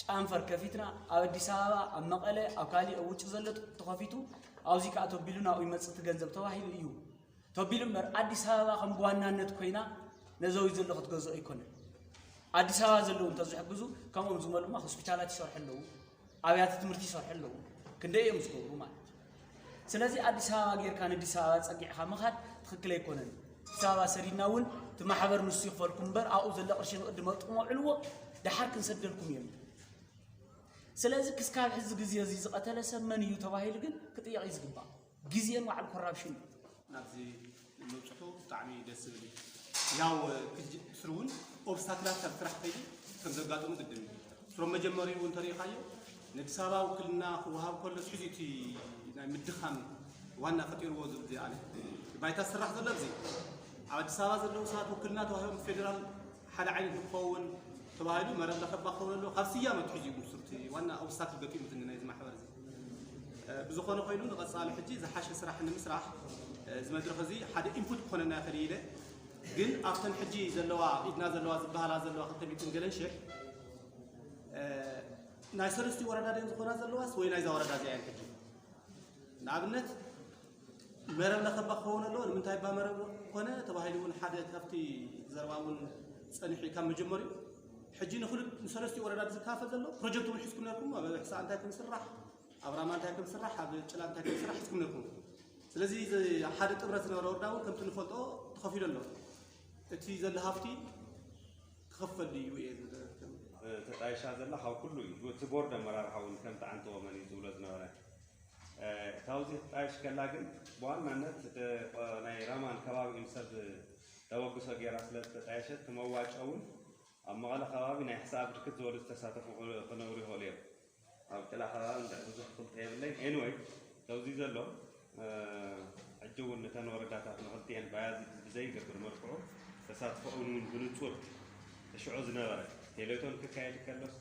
ጫንፈር ከፊትና ኣብ ኣዲስ ኣበባ ኣብ መቐለ ኣብ ካሊእ ኣብ ውጭ ዘሎ ተኸፊቱ ኣብዚ ከዓ ተቢሉ ናብኡ ይመፅእ እቲ ገንዘብ ተባሂሉ እዩ ተቢሉ እምበር ኣዲስ ኣበባ ከም ብዋናነት ኮይና ነዘዊ ዘሎ ክትገዝኦ ኣይኮነን ኣዲስ ኣበባ ዘለዉ እንተዝሕግዙ ከምኦም ዝመሉማ ሆስፒታላት ይሰርሑ ኣለዉ ኣብያተ ትምህርቲ ይሰርሑ ኣለዉ ክንደይ እዮም ዝገብሩ ማለት እዩ ስለዚ ኣዲስ ኣበባ ጌርካ ንኣዲስ ኣበባ ፀጊዕካ ምኻድ ትኽክል ኣይኮነን ኣዲስ ኣበባ ሰዲድና እውን እቲ ማሕበር ንሱ ይኽፈልኩም እምበር ኣብኡ ዘሎ ቅርሺ ንቕድመ ጥቕሞ ዕልዎ ደሓር ክንሰደልኩም እዮም ስለዚ ክስካብ ሕዚ ግዜ እዚ ዝቐተለ ሰብ መን እዩ ተባሂሉ ግን ክጥየቕ እዩ ዝግባእ ግዜን ባዕሉ ኮራፕሽን እዩ ኣብዚ ምብፅሑ ብጣዕሚ ደስ ዝብል እዩ ያው ክጅ- ስሩ እውን ኦብስታክላት ካብ ስራሕ ከይዱ ከም ዘጋጥሙ ግድን እዩ ስሮም መጀመሪኡ እውን ተሪኢኻዮ ንኣዲስ ኣበባ ውክልና ክወሃብ ከሎ ትሕዚ እቲ ናይ ምድኻም ዋና ፈጢርዎ ዝብል ዚኣነ ባይታ ዝስራሕ ዘሎ እዚ ኣብ ኣዲስ ኣበባ ዘለዉ ሰባት ውክልና ተዋሂቦም ፌደራል ሓደ ዓይነት ንክኸውን ተባሂሉ መረብ ለኸባ ክኸውን ኣለዎ ካብ ስያመ ትሕዚ እዩ ምስርቲ ዋና ኦብስታክል ገጢሙ ዝኒ ናይዚ ማሕበር እዚ ብዝኾነ ኮይኑ ንቐፃሊ ሕጂ ዝሓሸ ስራሕ ንምስራሕ እዚ መድረኽ እዚ ሓደ ኢንፑት ክኾነና ይኽእል ኢለ ግን ኣብተን ሕጂ ዘለዋ ኢድና ዘለዋ ዝበሃላ ዘለዋ ክልተ ሚእትን ገለን ሽሕ ናይ ሰለስቲኡ ወረዳ ድየን ዝኾና ዘለዋስ ወይ ናይዛ ወረዳ እዚኣ እየን ሕጂ ንኣብነት መረብ ለኸባ ክኸውን ኣለዎ ንምንታይ እባ መረብ ኮነ ተባሂሉ እውን ሓደ ካብቲ ዘረባ እውን ፀኒሑ ካብ መጀመሪኡ ሕጂ ንክሉ ንሰለስቲኡ ወረዳ ዝካፈል ዘሎ ፕሮጀክት እውን ሒዝኩም ነርኩም ኣብ ሕሳ እንታይ ከም ስራሕ ኣብ ራማ እንታይ ከም ስራሕ ኣብ ጭላ እንታይ ከም ስራሕ ሒዝኩም ነርኩም ስለዚ ሓደ ጥምረት ዝነበረ ወረዳ እውን ከምቲ ንፈልጦ ተኸፊሉ ኣሎ እቲ ዘሎ ሃፍቲ ክኽፈል ድዩ እየ ዝብል ተጣይሻ ዘላ ካብ ኩሉ እዩ እቲ ቦርድ ኣመራርሓ እውን ከም ተዓንተዎ መን እዩ ዝብሎ ዝነበረ ካብዚ ክትጣየሽ ከላ ግን ብዋናነት ናይ ራማን ከባቢኡን ሰብ ተበግሶ ገይራ ስለ ዝተጣየሸት እቲ መዋጮ እውን ኣብ መቐለ ከባቢ ናይ ሕሳብ ብርክት ዝበሉ ዝተሳተፉ ክነብሩ ይኽእሉ እዮም ኣብ ጭላ ከባቢ እንድሕር ብዙሕ ፍልጠ የብለይን anyway ተውዚ ዘሎ ሕጂ እውን እተን ወረዳታት ንክልቲኤን ባያዚድ ብዘይገብር መልክዑ ተሳትፎ እውን እውን ብንፁር ተሽዑ ዝነበረ ቴሌቶን ክካየድ ከሎስ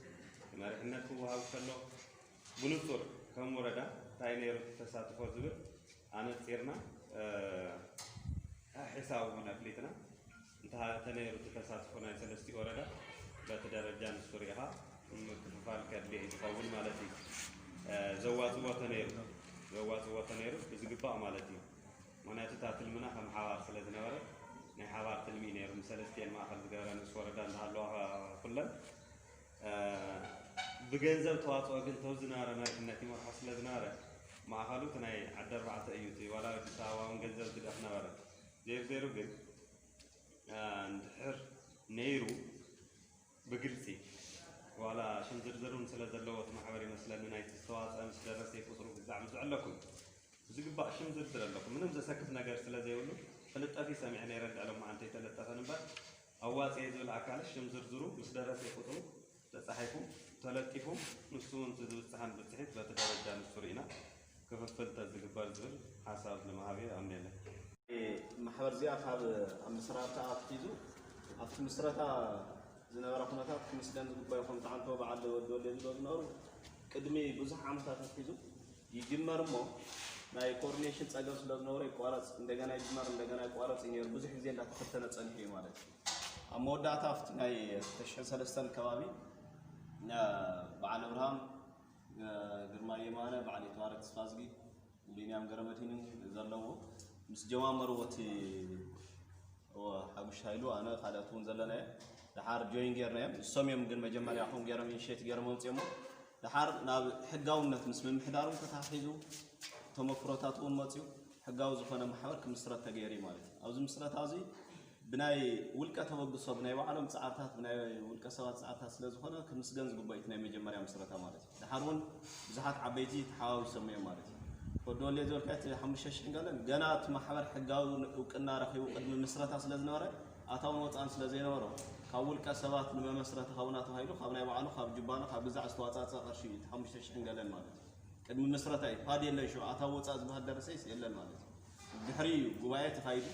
መሪሕነት ክወሃብ ከሎ ብንፁር ከም ወረዳ እንታይ ነይሩ ተሳትፎ ዝብል ኣነፂርና ሕሳብ እውን ኣፍሊጥና እንተ ተነይሩ እቲ ተሳትፎ ናይ ሰለስቲኡ ወረዳ በቲ ደረጃ ንሱ ርኢኻ ምክፍፋል ከድሊ እዩ ዝኸውን ማለት እዩ። ዘዋፅዎ ተነይሩ ዘዋፅዎ ተነይሩ ብዝግባእ ማለት እዩ። ምክንያቱ እታ ትልምና ከም ሓባር ስለ ዝነበረ ናይ ሓባር ትልሚ እዩ ነይሩ። ንሰለስቲኤን ማእኸል ዝገበረ ንኡስ ወረዳ እንዳሃለዋ ኩለን ብገንዘብ ተዋፅኦ ግን ተው ዝነበረ መሪሕነት ይመርሖ ስለ ዝነበረ ማእኸሉ እቲ ናይ ዓዲ ኣርባዕተ እዩ እቲ ዋላ ኣዲስ ኣበባ እውን ገንዘብ ዝልእኽ ነበረ። ዜሩ ዜሩ ግን እንድሕር ነይሩ ብግልፂ ዋላ ሽም ዝርዝር እውን ስለ ዘለዎ እቲ ማሕበር ይመስለኒ ናይቲ ዝተዋፀአ ምስ ደረሰ ቁፅሩ ግዛዕ ምስዕ ኣለኩም ብዝግባእ ሽም ዝርዝር ኣለኩም ምንም ዘሰክፍ ነገር ስለ ዘይብሉ ጥልጠፊ ሰሚዐ ነይረ ልዕሎም መዓንተ ይተለጠፈን እምበር ኣዋፅኤ ዝብል ኣካልስ ሽም ዝርዝሩ ምስ ደረሰ ቁፅሩ ተፃሒፉ ተለጢፉ ንሱ እውን ዝብፅሐን ብፅሒት በቲ ደረጃ ንሱ ርኢና ክፍፍል ተዝግበር ዝብል ሓሳብ ንምሃብ እየ ኣምኔለ። ማሕበር እዚኣ ካብ ኣብ ምስራታ ኣትሒዙ ኣብቲ ምስረታ ዝነበረ ኩነታት ክምስገን ዝግባዩ ከም ተዓንቶ በዓል ወዲ ወልደ ዝብሎ ዝነበሩ ቅድሚ ብዙሕ ዓመታት ኣትሒዙ ይጅመር እሞ ናይ ኮኦርዲኔሽን ፀገም ስለ ዝነበሮ ይቋረፅ እንደገና ይጅመር እንደገና ይቋረፅ እዩ ነይሩ ብዙሕ ግዜ እንዳተፈተነ ፀኒሑ እዩ ማለት እዩ ኣብ መወዳእታ ኣብቲ ናይ ተሽሕን ሰለስተን ከባቢ በዓል ኣብርሃም ግርማ የማነ፣ በዓል የተዋረድ ተስፋዝጊ፣ ቢንያም ገረመድህንን ዘለዎ ምስ ጀማመርዎ እቲ ሓጉሽ ሃይሉ ኣነ ካልኦት እውን ዘለናዮ ደሓር ጆይን ጌርናዮም። እሶም እዮም ግን መጀመርያ ኹም ገይሮም ኢኒሼት ገይሮም ኣምፅኦሞ። ደሓር ናብ ሕጋውነት ምስ ምምሕዳሩ ተታሒዙ ተመክሮታት እውን መፅኡ ሕጋዊ ዝኾነ ማሕበር ክምስረት ተገይሩ እዩ ማለት እዩ። ኣብዚ ምስረታ እዚ ብናይ ውልቀ ተበግሶ ብናይ ባዕሎም ፃዕርታት ብናይ ውልቀ ሰባት ፃዕርታት ስለ ዝኾነ ክምስገን ዝግባእ እቲ ናይ መጀመርያ ምስረታ ማለት እዩ። ደሓር እውን ብዙሓት ዓበይቲ ተሓዋዊሶም እዮም ማለት እዩ። ኮዶሌ ዝበልካ እቲ ሓሙሽተ ሽሕን ገለን ገና እቲ ማሕበር ሕጋዊ እውቅና ረኺቡ ቅድሚ ምስረታ ስለ ዝነበረ ኣታውን ወፃእን ስለ ዘይነበሮ ካብ ውልቀ ሰባት ንመመስረቲ ሃቡና ተባሂሉ ካብ ናይ ባዕሉ ካብ ጁባና ካብ ግዛዕ ዝተዋፃፀ ቅርሺ እዩ እቲ ሓሙሽተ ሽሕን ገለን ማለት እዩ። ቅድሚ ምስረታ እዩ ፓድ የለን ሽዑ ኣታው ወፃእ ዝበሃል ደረሰይስ የለን ማለት እዩ። ድሕሪ እዩ ጉባኤ ተኻይዱ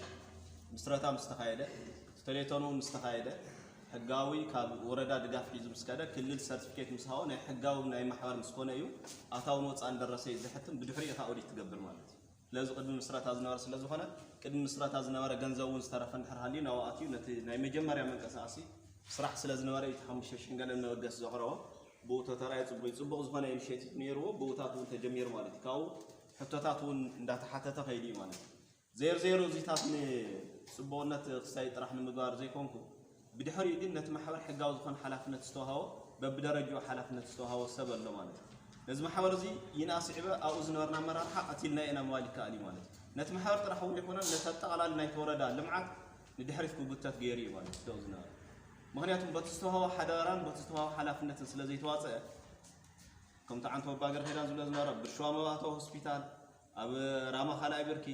ምስረታ ምስ ተኻየደ ቴሌቶን እውን ምስ ተኻየደ ሕጋዊ ካብ ወረዳ ድጋፍ ሒዙ ምስ ከደ ክልል ሰርቲፊኬት ምስ ሃቦ ናይ ሕጋዊ ናይ ማሕበር ምስ ኮነ እዩ ኣታውን ወፃእን ደረሰይ ዘሕትም ብድሕሪ ኢኻ ኦዲት ትገብር ማለት እዩ። ስለዚ ቅድሚ ምስረታ ዝነበረ ስለ ዝኾነ ቅድሚ ምስረታ ዝነበረ ገንዘብ እውን ዝተረፈ እንድሕር ሃልዩ ናብኡ ኣትዩ ነቲ ናይ መጀመርያ መንቀሳቐሲ ስራሕ ስለ ዝነበረ እዩ እቲ ሓሙሽተ ሽሕን ገለን መበገሲ ዘቕረቦ። ብኡ ተተራየ ፅቡቅ እዩ። ፅቡቅ ዝኾነ ኢኒሼቲቭ ነይርዎ ብኡታት እውን ተጀሚሩ ማለት እዩ። ካብኡ ሕቶታት እውን እንዳተሓተተ ከይዱ እዩ ማለት እዩ። ዜር ዜሮ እዚታት ንፅቡቅነት ክሳይ ጥራሕ ንምግባር ዘይኮንኩ ብድሕሪኡ ግን ነቲ ማሕበር ሕጋዊ ዝኾነ ሓላፍነት ዝተዋሃቦ በብደረጅኡ ሓላፍነት ዝተዋሃቦ ሰብ ኣሎ ማለት እዩ። ነዚ ማሕበር እዚ ይንኣ ስዒበ ኣብኡ ዝነበርና ኣመራርሓ ቀቲልና ኢና ምባል ይከኣል እዩ ማለት እዩ። ነቲ ማሕበር ጥራሕ እውን ኣይኮነን ነቲ ኣጠቓላሊ ናይቲ ወረዳ ልምዓት ንድሕሪት ክጉተት ገይሩ እዩ ማለት እዩ ደው ዝነበረ። ምክንያቱም በቲ ዝተዋሃቦ ሓደራን በቲ ዝተዋሃቦ ሓላፍነትን ስለ ዘይተዋፀአ ከምቲ ዓንቶ ኣባገር ኸይዳን ዝብሎ ዝነበረ ብርሽዋ መባእታዊ ሆስፒታል ኣብ ራማ ካልኣይ ብርኪ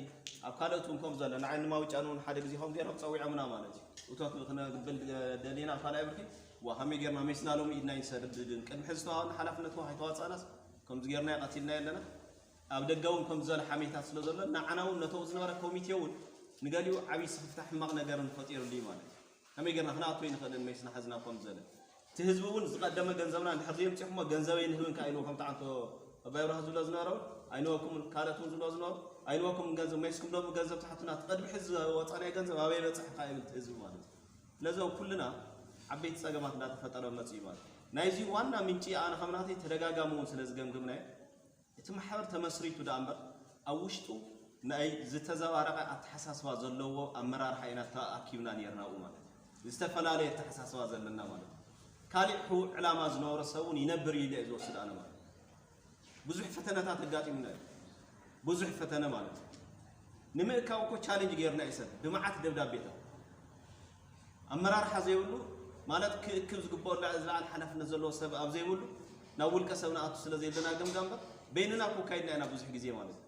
ኣብ ካልኦት እውን ከም ዘሎ ንዓይ ንማውጫን እውን ሓደ ግዜ ከም ገይሮም ፀዊዖምና ማለት እዩ። እቶት ክነብል ደሊና ኣብ ካልኣይ ብርኪ ዋ ከመይ ገይርና ሜስና ሎሚ ኢድና ይንሰድድን ቅድሚ ሕዚ ዝተዋሃበና ሓላፍነት ዋ ከይተዋፃእናስ ከምዚ ገይርና ቀቲልና ኣለና። ኣብ ደገ እውን ከምዚ ዝበለ ሓሜታት ስለ ዘሎ ንዓና እውን ነተኡ ዝነበረ ኮሚቴ እውን ንገሊኡ ዓብዪ ስክፍታ ሕማቕ ነገርን ፈጢሩሉ እዩ ማለት እዩ። ከመይ ገርና ክነኣቶ ይንኽእልን መይስና ሓዝና ከም ዘለ እቲ ህዝቢ እውን ዝቐደመ ገንዘብና እንድሕር ዘየምፅኹሞ ገንዘበይ ንህብን ከዓ ኢልዎ ከምቲ ዓንቶ ኣባይ ብርሃ ዝብሎ ዝነበረ እውን ኣይንወኩም ካልኦት እውን ዝብሎ ዝነበሩ ኣይንወኩም ገንዘብ መይስኩም ሎም ገንዘብ ትሓቱና እቲ ቅድሚ ሕዚ ዝወፃናዮ ገንዘብ ኣበይ በፅሕ ከዓ ይብል እቲ ህዝቢ ማለት እዩ። ስለዚ ኣብ ኩልና ዓበይቲ ፀገማት እንዳተፈጠረ መፅኡ ማለት እዩ። ናይዚ ዋና ምንጪ ኣነ ከም ናተይ ተደጋጋሚ እውን ስለ ዝገምግምናዮ እቲ ማሕበር ተመስሪቱ ደኣ እምበር ኣብ ውሽጡ ናይ ዝተዘባረቐ ኣተሓሳስባ ዘለዎ ኣመራርሓ ኢና ተኣኪብና ነይርና ኣብኡ ማለት እዩ። ዝተፈላለየ ኣተሓሳስባ ዘለና ማለት እዩ። ካሊእ ሕው ዕላማ ዝነበሮ ሰብ እውን ይነብር እዩ ኢለ እየ ዝወስድ ኣነ ማለት እዩ። ብዙሕ ፈተነታት ኣጋጢሙና እዩ። ብዙሕ ፈተነ ማለት እዩ። ንምእካብ እኮ ቻሌንጅ ገይርና እዩ ሰብ ብመዓት ደብዳቤታት ኣመራርሓ ዘይብሉ ማለት ክእክብ ዝግበኦ ዝለዓለ ሓላፍነት ዘለዎ ሰብ ኣብ ዘይብሉ ናብ ውልቀ ሰብ ንኣቱ ስለ ዘየለና ገምጋም እምበር በይንና እኮ ካይድና ኢና ብዙሕ ግዜ ማለት እዩ።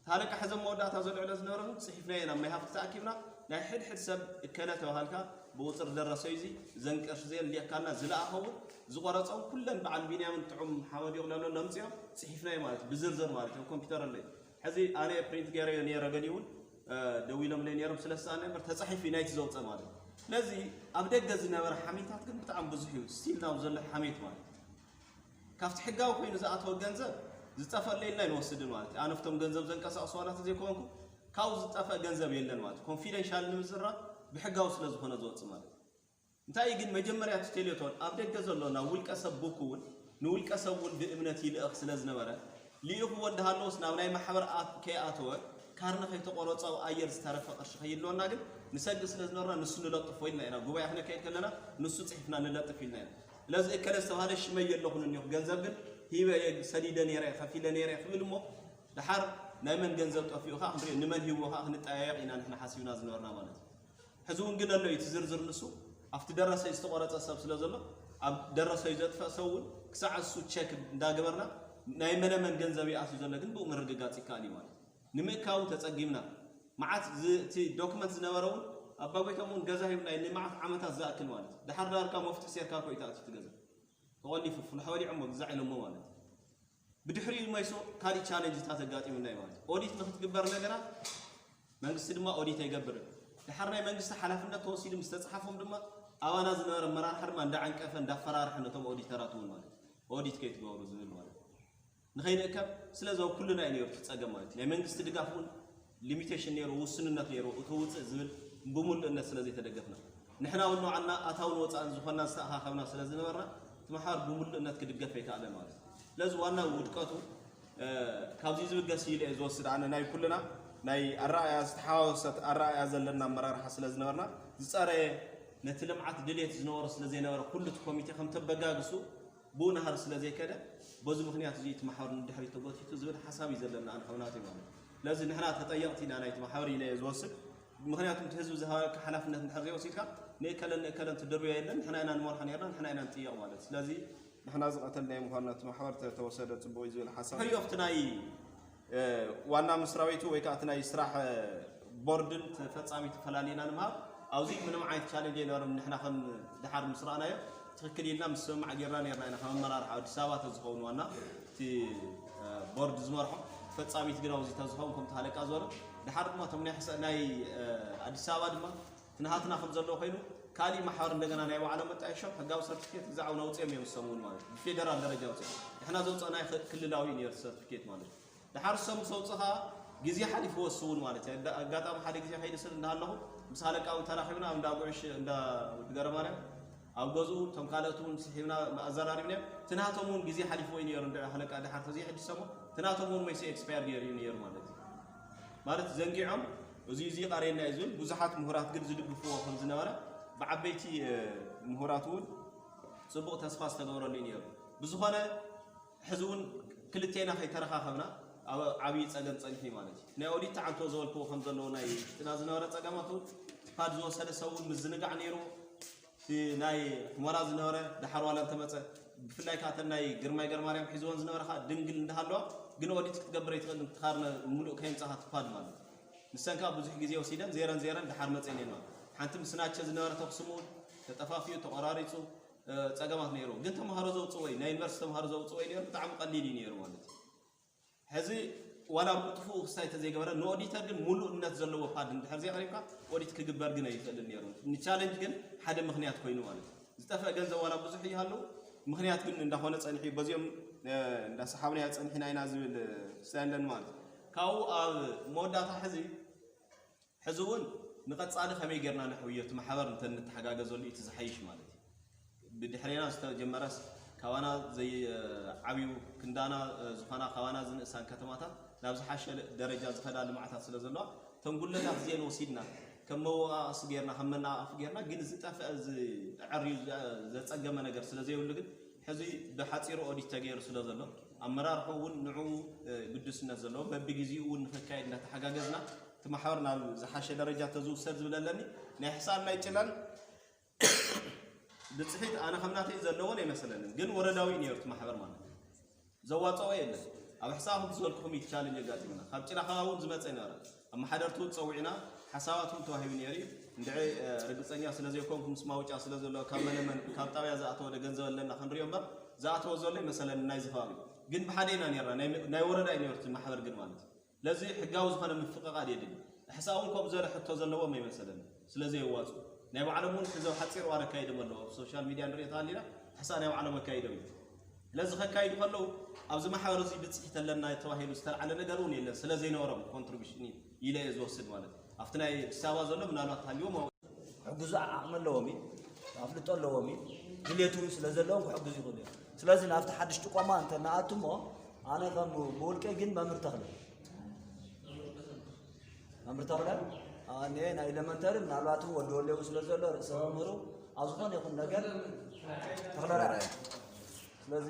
ታለቃ ሕዘ መወዳእታ ዘልዕሎ ዝነበረ እውን ፅሒፍና ኢና ማይ ሃፍቲ ተኣኪብና ናይ ሕድሕድ ሰብ እከለ ተባሃልካ ብቁፅር ደረሰዩ እዚ ዘንቀርሽ ዘየልየካልና ዝለኣኸ እውን ዝቆረፀውን ኩለን በዓል ቢንያምን ጥዑም ሓመድ ይቕለሎ ለምፅኦም ፅሒፍናዮ ማለት እዩ። ብዝርዝር ማለት እዩ ኮምፒውተር ኣለዩ ሕዚ ኣነ ፕሪንት ገይረዮ ነይረ ገሊኡ እውን ደዊሎምለይ ነይሮም ስለ ዝሰኣነ እምበር ተፃሒፉ እዩ ናይቲ ዘውፀ ማለት እዩ። ስለዚ ኣብ ደገ ዝነበረ ሓሜታት ግን ብጣዕሚ ብዙሕ እዩ ስቲል ናብ ዘሎ ሓሜት ማለት እዩ። ካብቲ ሕጋዊ ኮይኑ ዝኣተወ ገንዘብ ዝጠፈለ ኢልና ኣይንወስድን ማለት እዩ። ኣነፍቶም ገንዘብ ዘንቀሳቕሱ ዋላ ተዘይኮንኩ ካብኡ ዝጠፈእ ገንዘብ የለን ማለት እዩ። ኮንፊደንሻል ንምዝራብ ብሕጋዊ ስለ ዝኾነ ዝወፅእ ማለት እዩ። እንታይ ግን መጀመርያ እቲ ቴሌቶን ኣብ ደገ ዘሎ ናብ ውልቀ ሰብ ቡክ እውን ንውልቀ ሰብ እውን ብእምነት ይልእኽ ስለ ዝነበረ ልኢኽዎ እንዳሃለወስ ናብ ናይ ማሕበር ኣት ከይኣተወ ካርኒ ከይተቆረፀ ኣብ ኣየር ዝተረፈ ቅርሺ ከይህልወና ግን ንሰግእ ስለ ዝነበርና ንሱ ንለጥፎ ኢልና ኢና ጉባኤ ክነካየድ ከለና ንሱ ፅሒፍና ንለጥፍ ኢልና ኢና። ስለዚ እከለ ዝተባሃለ ሽመይ የለኹን እኒኹ ገንዘብ ግን ሂበ እየ ሰዲደ ነይረ እየ ከፊለ ነይረ እየ ክብል እሞ ደሓር ናይ መን ገንዘብ ጠፊኡ ከዓ ክንሪኦ ንመን ሂብዎ ከዓ ክንጠያየቕ ኢና ንሕና ሓሲብና ዝነበርና ማለት እዩ። ሕዚ እውን ግን ኣሎ እዩ እቲ ዝርዝር ንሱ ኣብቲ ደረሰይ ዝተቆረፀ ሰብ ስለ ዘሎ ኣብ ደረሰዩ ዘጥፈእ ሰብ እውን ክሳዕ እሱ ቸክ እንዳገበርና ናይ መነመን ገንዘብ ይኣትዩ ዘሎ ግን ብኡ ምርግጋፅ ይከኣል እዩ ማለት እዩ። ንምእካቡ ተፀጊምና መዓት እቲ ዶክመንት ዝነበረ እውን ኣባ ጎይቶም እውን ገዛ ሂብና እዩ ንመዓት ዓመታት ዝኣክል ማለት እዩ። ድሓር ዳርካ መፍትሒ ሴርካ እኮ እዩ ተኣትዩ እቲ ገዛ ተቆሊፉ ፍሉሕ ወዲዖሞ ግዛዕ ኢሎሞ ማለት እዩ። ብድሕሪኡ መይሶ ካሊእ ቻለንጅታት ኣጋጢሙና እዩ ማለት እዩ። ኦዲት ንክትግበር ነገራት መንግስቲ ድማ ኦዲት ኣይገብርን። ድሓር ናይ መንግስቲ ሓላፍነት ተወሲዱ ምስ ተፅሓፎም ድማ ኣባና ዝነበረ ኣመራርሓ ድማ እንዳዓንቀፈ እንዳፈራርሐ ነቶም ኦዲተራት እውን ማለት እዩ ኦዲት ከይትገብሩ ዝብል ማለት እዩ። ንኸይንእከብ ስለዚ ኣብ ኩልና እዩ ነይሩ እቲ ፀገም ማለት እዩ። ናይ መንግስቲ ድጋፍ እውን ሊሚቴሽን ነይሩ ውስንነት ነይሩ እቲ ውፅእ ዝብል ብምሉእነት ስለ ዘይተደገፍና ንሕና እውን ንባዕልና ኣታውን ወፃእን ዝኾንና ዝተኣኻኸብና ስለ ዝነበርና እቲ ማሕበር ብምሉእነት ክድገፍ ኣይከኣለን ማለት እዩ። ስለዚ ዋና ውድቀቱ ካብዚ ዝብገስ ኢለ እየ ዝወስድ። ኣነ ናይ ኩልና ናይ ኣረኣያ ዝተሓዋወሰት ኣረኣያ ዘለና ኣመራርሓ ስለ ዝነበርና ዝፀረየ ነቲ ልምዓት ድሌት ዝነበሮ ስለ ዘይነበረ ኩሉ እቲ ኮሚቴ ከም ተበጋግሱ ብኡ ናህር ስለ ዘይከደ በዚ ምክንያት እዚ እቲ ማሕበር ንድሕሪት ተጎቲቱ ዝብል ሓሳብ እዩ ዘለና ኣነ ከም ናተይ ማለት እዩ። ስለዚ ንሕና ተጠየቕቲ ኢና ናይቲ ማሕበር ኢለ እየ ዝወስድ። ምክንያቱ እቲ ህዝቢ ዝሃበካ ሓላፍነት እንድሕር ዘይወሲድካ ንእከለን ንእከለን ትድርብዮ የለን ንሕና ኢና ንመርሖ ነርና ንሕና ኢና ንጥየቕ ማለት እዩ። ስለዚ ንሕና ዝቐተልናዮ ምዃንና እቲ ማሕበር ተተወሰደ ጽቡቕ እዩ ዝብል ሓሳብ ሕዮ ኣብቲ ናይ ዋና መስራቤቱ ወይ ከዓ እቲ ናይ ስራሕ ቦርድን ፈፃሚት ፈላሊና ንምሃብ ኣብዚ ምንም ዓይነት ቻለንጅ የነበረን ንሕና ከም ድሓር ምስ ረኣናዮ ትክክል ኢልና ምስ ስምማዕ ጌርና ነርና ኢና ከም ኣመራርሓ ኣዲስ ኣበባ ተዝኸውን ዋና እቲ ቦርድ ዝመርሖ ፈፃሚት ግን ኣብዚ ተዝኸውን ከምቲ ሃለቃ ዝበሎ ድሓር ድማ እቶም ናይ ሕሰ ናይ ኣዲስ ኣበባ ድማ ትንሃትና ከም ዘለዎ ኮይኑ ካሊእ ማሕበር እንደገና ናይ ባዕሎም መጣየሾም ሕጋዊ ሰርቲፊኬት ግዛዕ እውን ኣውፅኦም እዮም ዝሰምውን ማለት እዩ ብፌደራል ደረጃ ኣውፅኦም ንሕና ዘውፀእናይ ክልላዊ እዩ ነሩ ሰርቲፊኬት ማለት እዩ ድሓር ሰሙ ሰውፅኻ ግዜ ሓሊፍዎ እሱ እውን ማለት እዩ ኣጋጣሚ ሓደ ግዜ ከይደ ስል እንዳሃለኹ ምስ ሃለቃ እውን ተራኺብና እንዳ ጉዕሽ እንዳ ውድገረ ማርያም ኣብ ገዝኡ እቶም ካልኦት እውን ስሒብና ኣዘራሪብናዮም ትናቶም እውን ግዜ ሓሊፍዎ እዩ ነሩ እንድዒ ሃለቃ ድሓር ተዘይሕድሰሞ ትናቶም እውን መይሰ ኤክስፓየር ገይሩ እዩ ነሩ ማለት እዩ ማለት ዘንጊዖም እዚ እዚ ቀርየና እዩ ዝብል ብዙሓት ምሁራት ግን ዝድግፍዎ ከም ዝነበረ ብዓበይቲ ምሁራት እውን ፅቡቕ ተስፋ ዝተገበረሉ እዩ ነሩ ብዝኾነ ሕዚ እውን ክልቴና ከይተረኻኸብና ኣብ ዓብዪ ፀገም ፀኒሑ ማለት እዩ ናይ ኦዲት ተዓንቶ ዝበልክዎ ከም ዘለዎ ናይ ውሽጥና ዝነበረ ፀገማት እውን ፓድ ዝወሰደ ሰብ እውን ምዝንጋዕ ነይሩ እቲ ናይ ሕሞራ ዝነበረ ድሓር ዋላ እንተመፀ ብፍላይ ከዓ እተን ናይ ግርማይ ገርማርያም ሒዝወን ዝነበረ ከዓ ድንግል እንዳሃለዋ ግን ኦዲት ክትገብር ኣይትኽእልን ትኻርነ ሙሉእ ከየምፃኻ ትፓድ ማለት እዩ ንሰን ከዓ ብዙሕ ግዜ ወሲደን ዜረን ዜረን ድሓር መፅአን እየን ማለት ሓንቲ ምስናቸ ዝነበረ ተኩስም እውን ተጠፋፊኡ ተቆራሪፁ ፀገማት ነይሩ ግን ተምሃሮ ዘውፅእ ወይ ናይ ዩኒቨርሲቲ ተምሃሮ ዘውፅእ ወይ ነይሩ ብጣዕሚ ቀሊል እዩ ነይሩ ማለት እዩ ሕዚ ዋላ ብጥፉኡ ክስታይ ተዘይገበረ ንኦዲተር ግን ሙሉእ እምነት ዘለዎ ፓድ እንድሕር ዘይቀሪብካ ኦዲት ክግበር ግን ኣይኽእልን ነይሩ ንቻለንጅ ግን ሓደ ምክንያት ኮይኑ ማለት እዩ ዝጠፍአ ገንዘብ ዋላ ብዙሕ ይሃለዉ ምክንያት ግን እንዳኾነ ፀኒሑ በዚኦም እንዳሰሓብናዮ ፀኒሕና ኢና ዝብል ክስታይ ኣለኒ ማለት እዩ ካብኡ ኣብ መወዳእታ ሕዚ ሕዚ እውን ንቐፃሊ ከመይ ጌርና ነሕውዮ እቲ ማሕበር እንተ ንተሓጋገዘሉ እቲ ዝሓይሽ ማለት እዩ ብድሕሬና ዝተጀመረስ ካባና ዘይዓብዩ ክንዳና ዝኾና ካባና ዝንእሳን ከተማታት ናብ ዝሓሸ ደረጃ ዝኸዳ ልምዓታት ስለ ዘለዋ እተን ጉለታት እዚአን ወሲድና ከም መወቃቐሲ ጌርና ከም መነቓቐፊ ጌርና ግን ዝጠፍአ ዝዕርዩ ዘፀገመ ነገር ስለ ዘይብሉ ግን ሕዚ ብሓፂሩ ኦዲት ተገይሩ ስለ ዘሎ ኣመራርሑ እውን ንዕኡ ግዱስነት ዘለዎ በብግዜኡ እውን ንክካየድ እናተሓጋገዝና እቲ ማሕበር ናብ ዝሓሸ ደረጃ ተዝውሰድ ዝብል ኣለኒ ናይ ሕሳብ ናይ ጭላን ብፅሒት ኣነ ከምናተይ ዘለዎን ኣይመሰለንን ግን ወረዳዊ ነሩ እቲ ማሕበር ማለት ዘዋፀኦ የለን ኣብ ሕሳብ ዝበልኩኹም እዩ ቻለንጅ ኣጋጢምና ካብ ጭላ ከባቢ እውን ዝመፀ ነበረ ኣመሓደርቲ እውን ፀዊዕና ሓሳባት እውን ተዋሂቡ ነሩ እንድዒ ርግፀኛ ስለ ዘይኮንኩ ምስ ማውጫ ስለ ዘሎ ካብ መለመን ካብ ጣብያ ዝኣተወ ገንዘብ ኣለና ክንሪኦ እምበር ዝኣተወ ዘሎ ይመሰለኒ ናይዚ ከባቢ ግን ብሓደ ኢና ነርና ናይ ወረዳ እዩ ነሩ እቲ ማሕበር ግን ማለት እዩ ስለዚ ሕጋዊ ዝኾነ ምፍቕቓድ የድሊ። ሕሳእ እውን ከምኡ ዝበለ ሕቶ ዘለዎም ኣይመሰለኒ። ስለ ዘየዋፅኡ ናይ ባዕሎም እውን ሕዚ ኣብ ሓፂር እዋን ኣካይዶም ኣለዉ። ኣብ ሶሻል ሚድያ ንሪኦ ተሃሊና ሕሳእ ናይ ባዕሎም ኣካይዶም እዮም። ስለዚ ከካይዱ ከለዉ ኣብዚ ማሕበር እዚ ብፅሒት ኣለና ተባሂሉ ዝተልዓለ ነገር እውን የለን። ስለ ዘይነበሮም ኮንትሪቢሽን እዩ ኢለ እየ ዝወስድ ማለት እዩ። ኣብቲ ናይ ኣዲስ ኣበባ ዘሎ ምናልባት ተሃልይዎም ኣብኡ ክሕግዙ ዓቕሚ ኣለዎም እዩ፣ ኣፍልጦ ኣለዎም እዩ፣ ድሌት እውን ስለ ዘለዎም ክሕግዙ ይኽእሉ እዮም። ስለዚ ናብቲ ሓድሽ ጥቆማ እንተ ንኣቱ እሞ ኣነ ከም ብውልቀይ ግን መምህር ተኽለ መምህር ተኽለ ኣነ ናይ ኤለመንተሪ ምናልባት እውን ወዲ ወሌው ስለ ዘሎ ርእሰ መምህሩ ኣብ ዝኾነ ይኹን ነገር ተኽለ ራእይ ስለዚ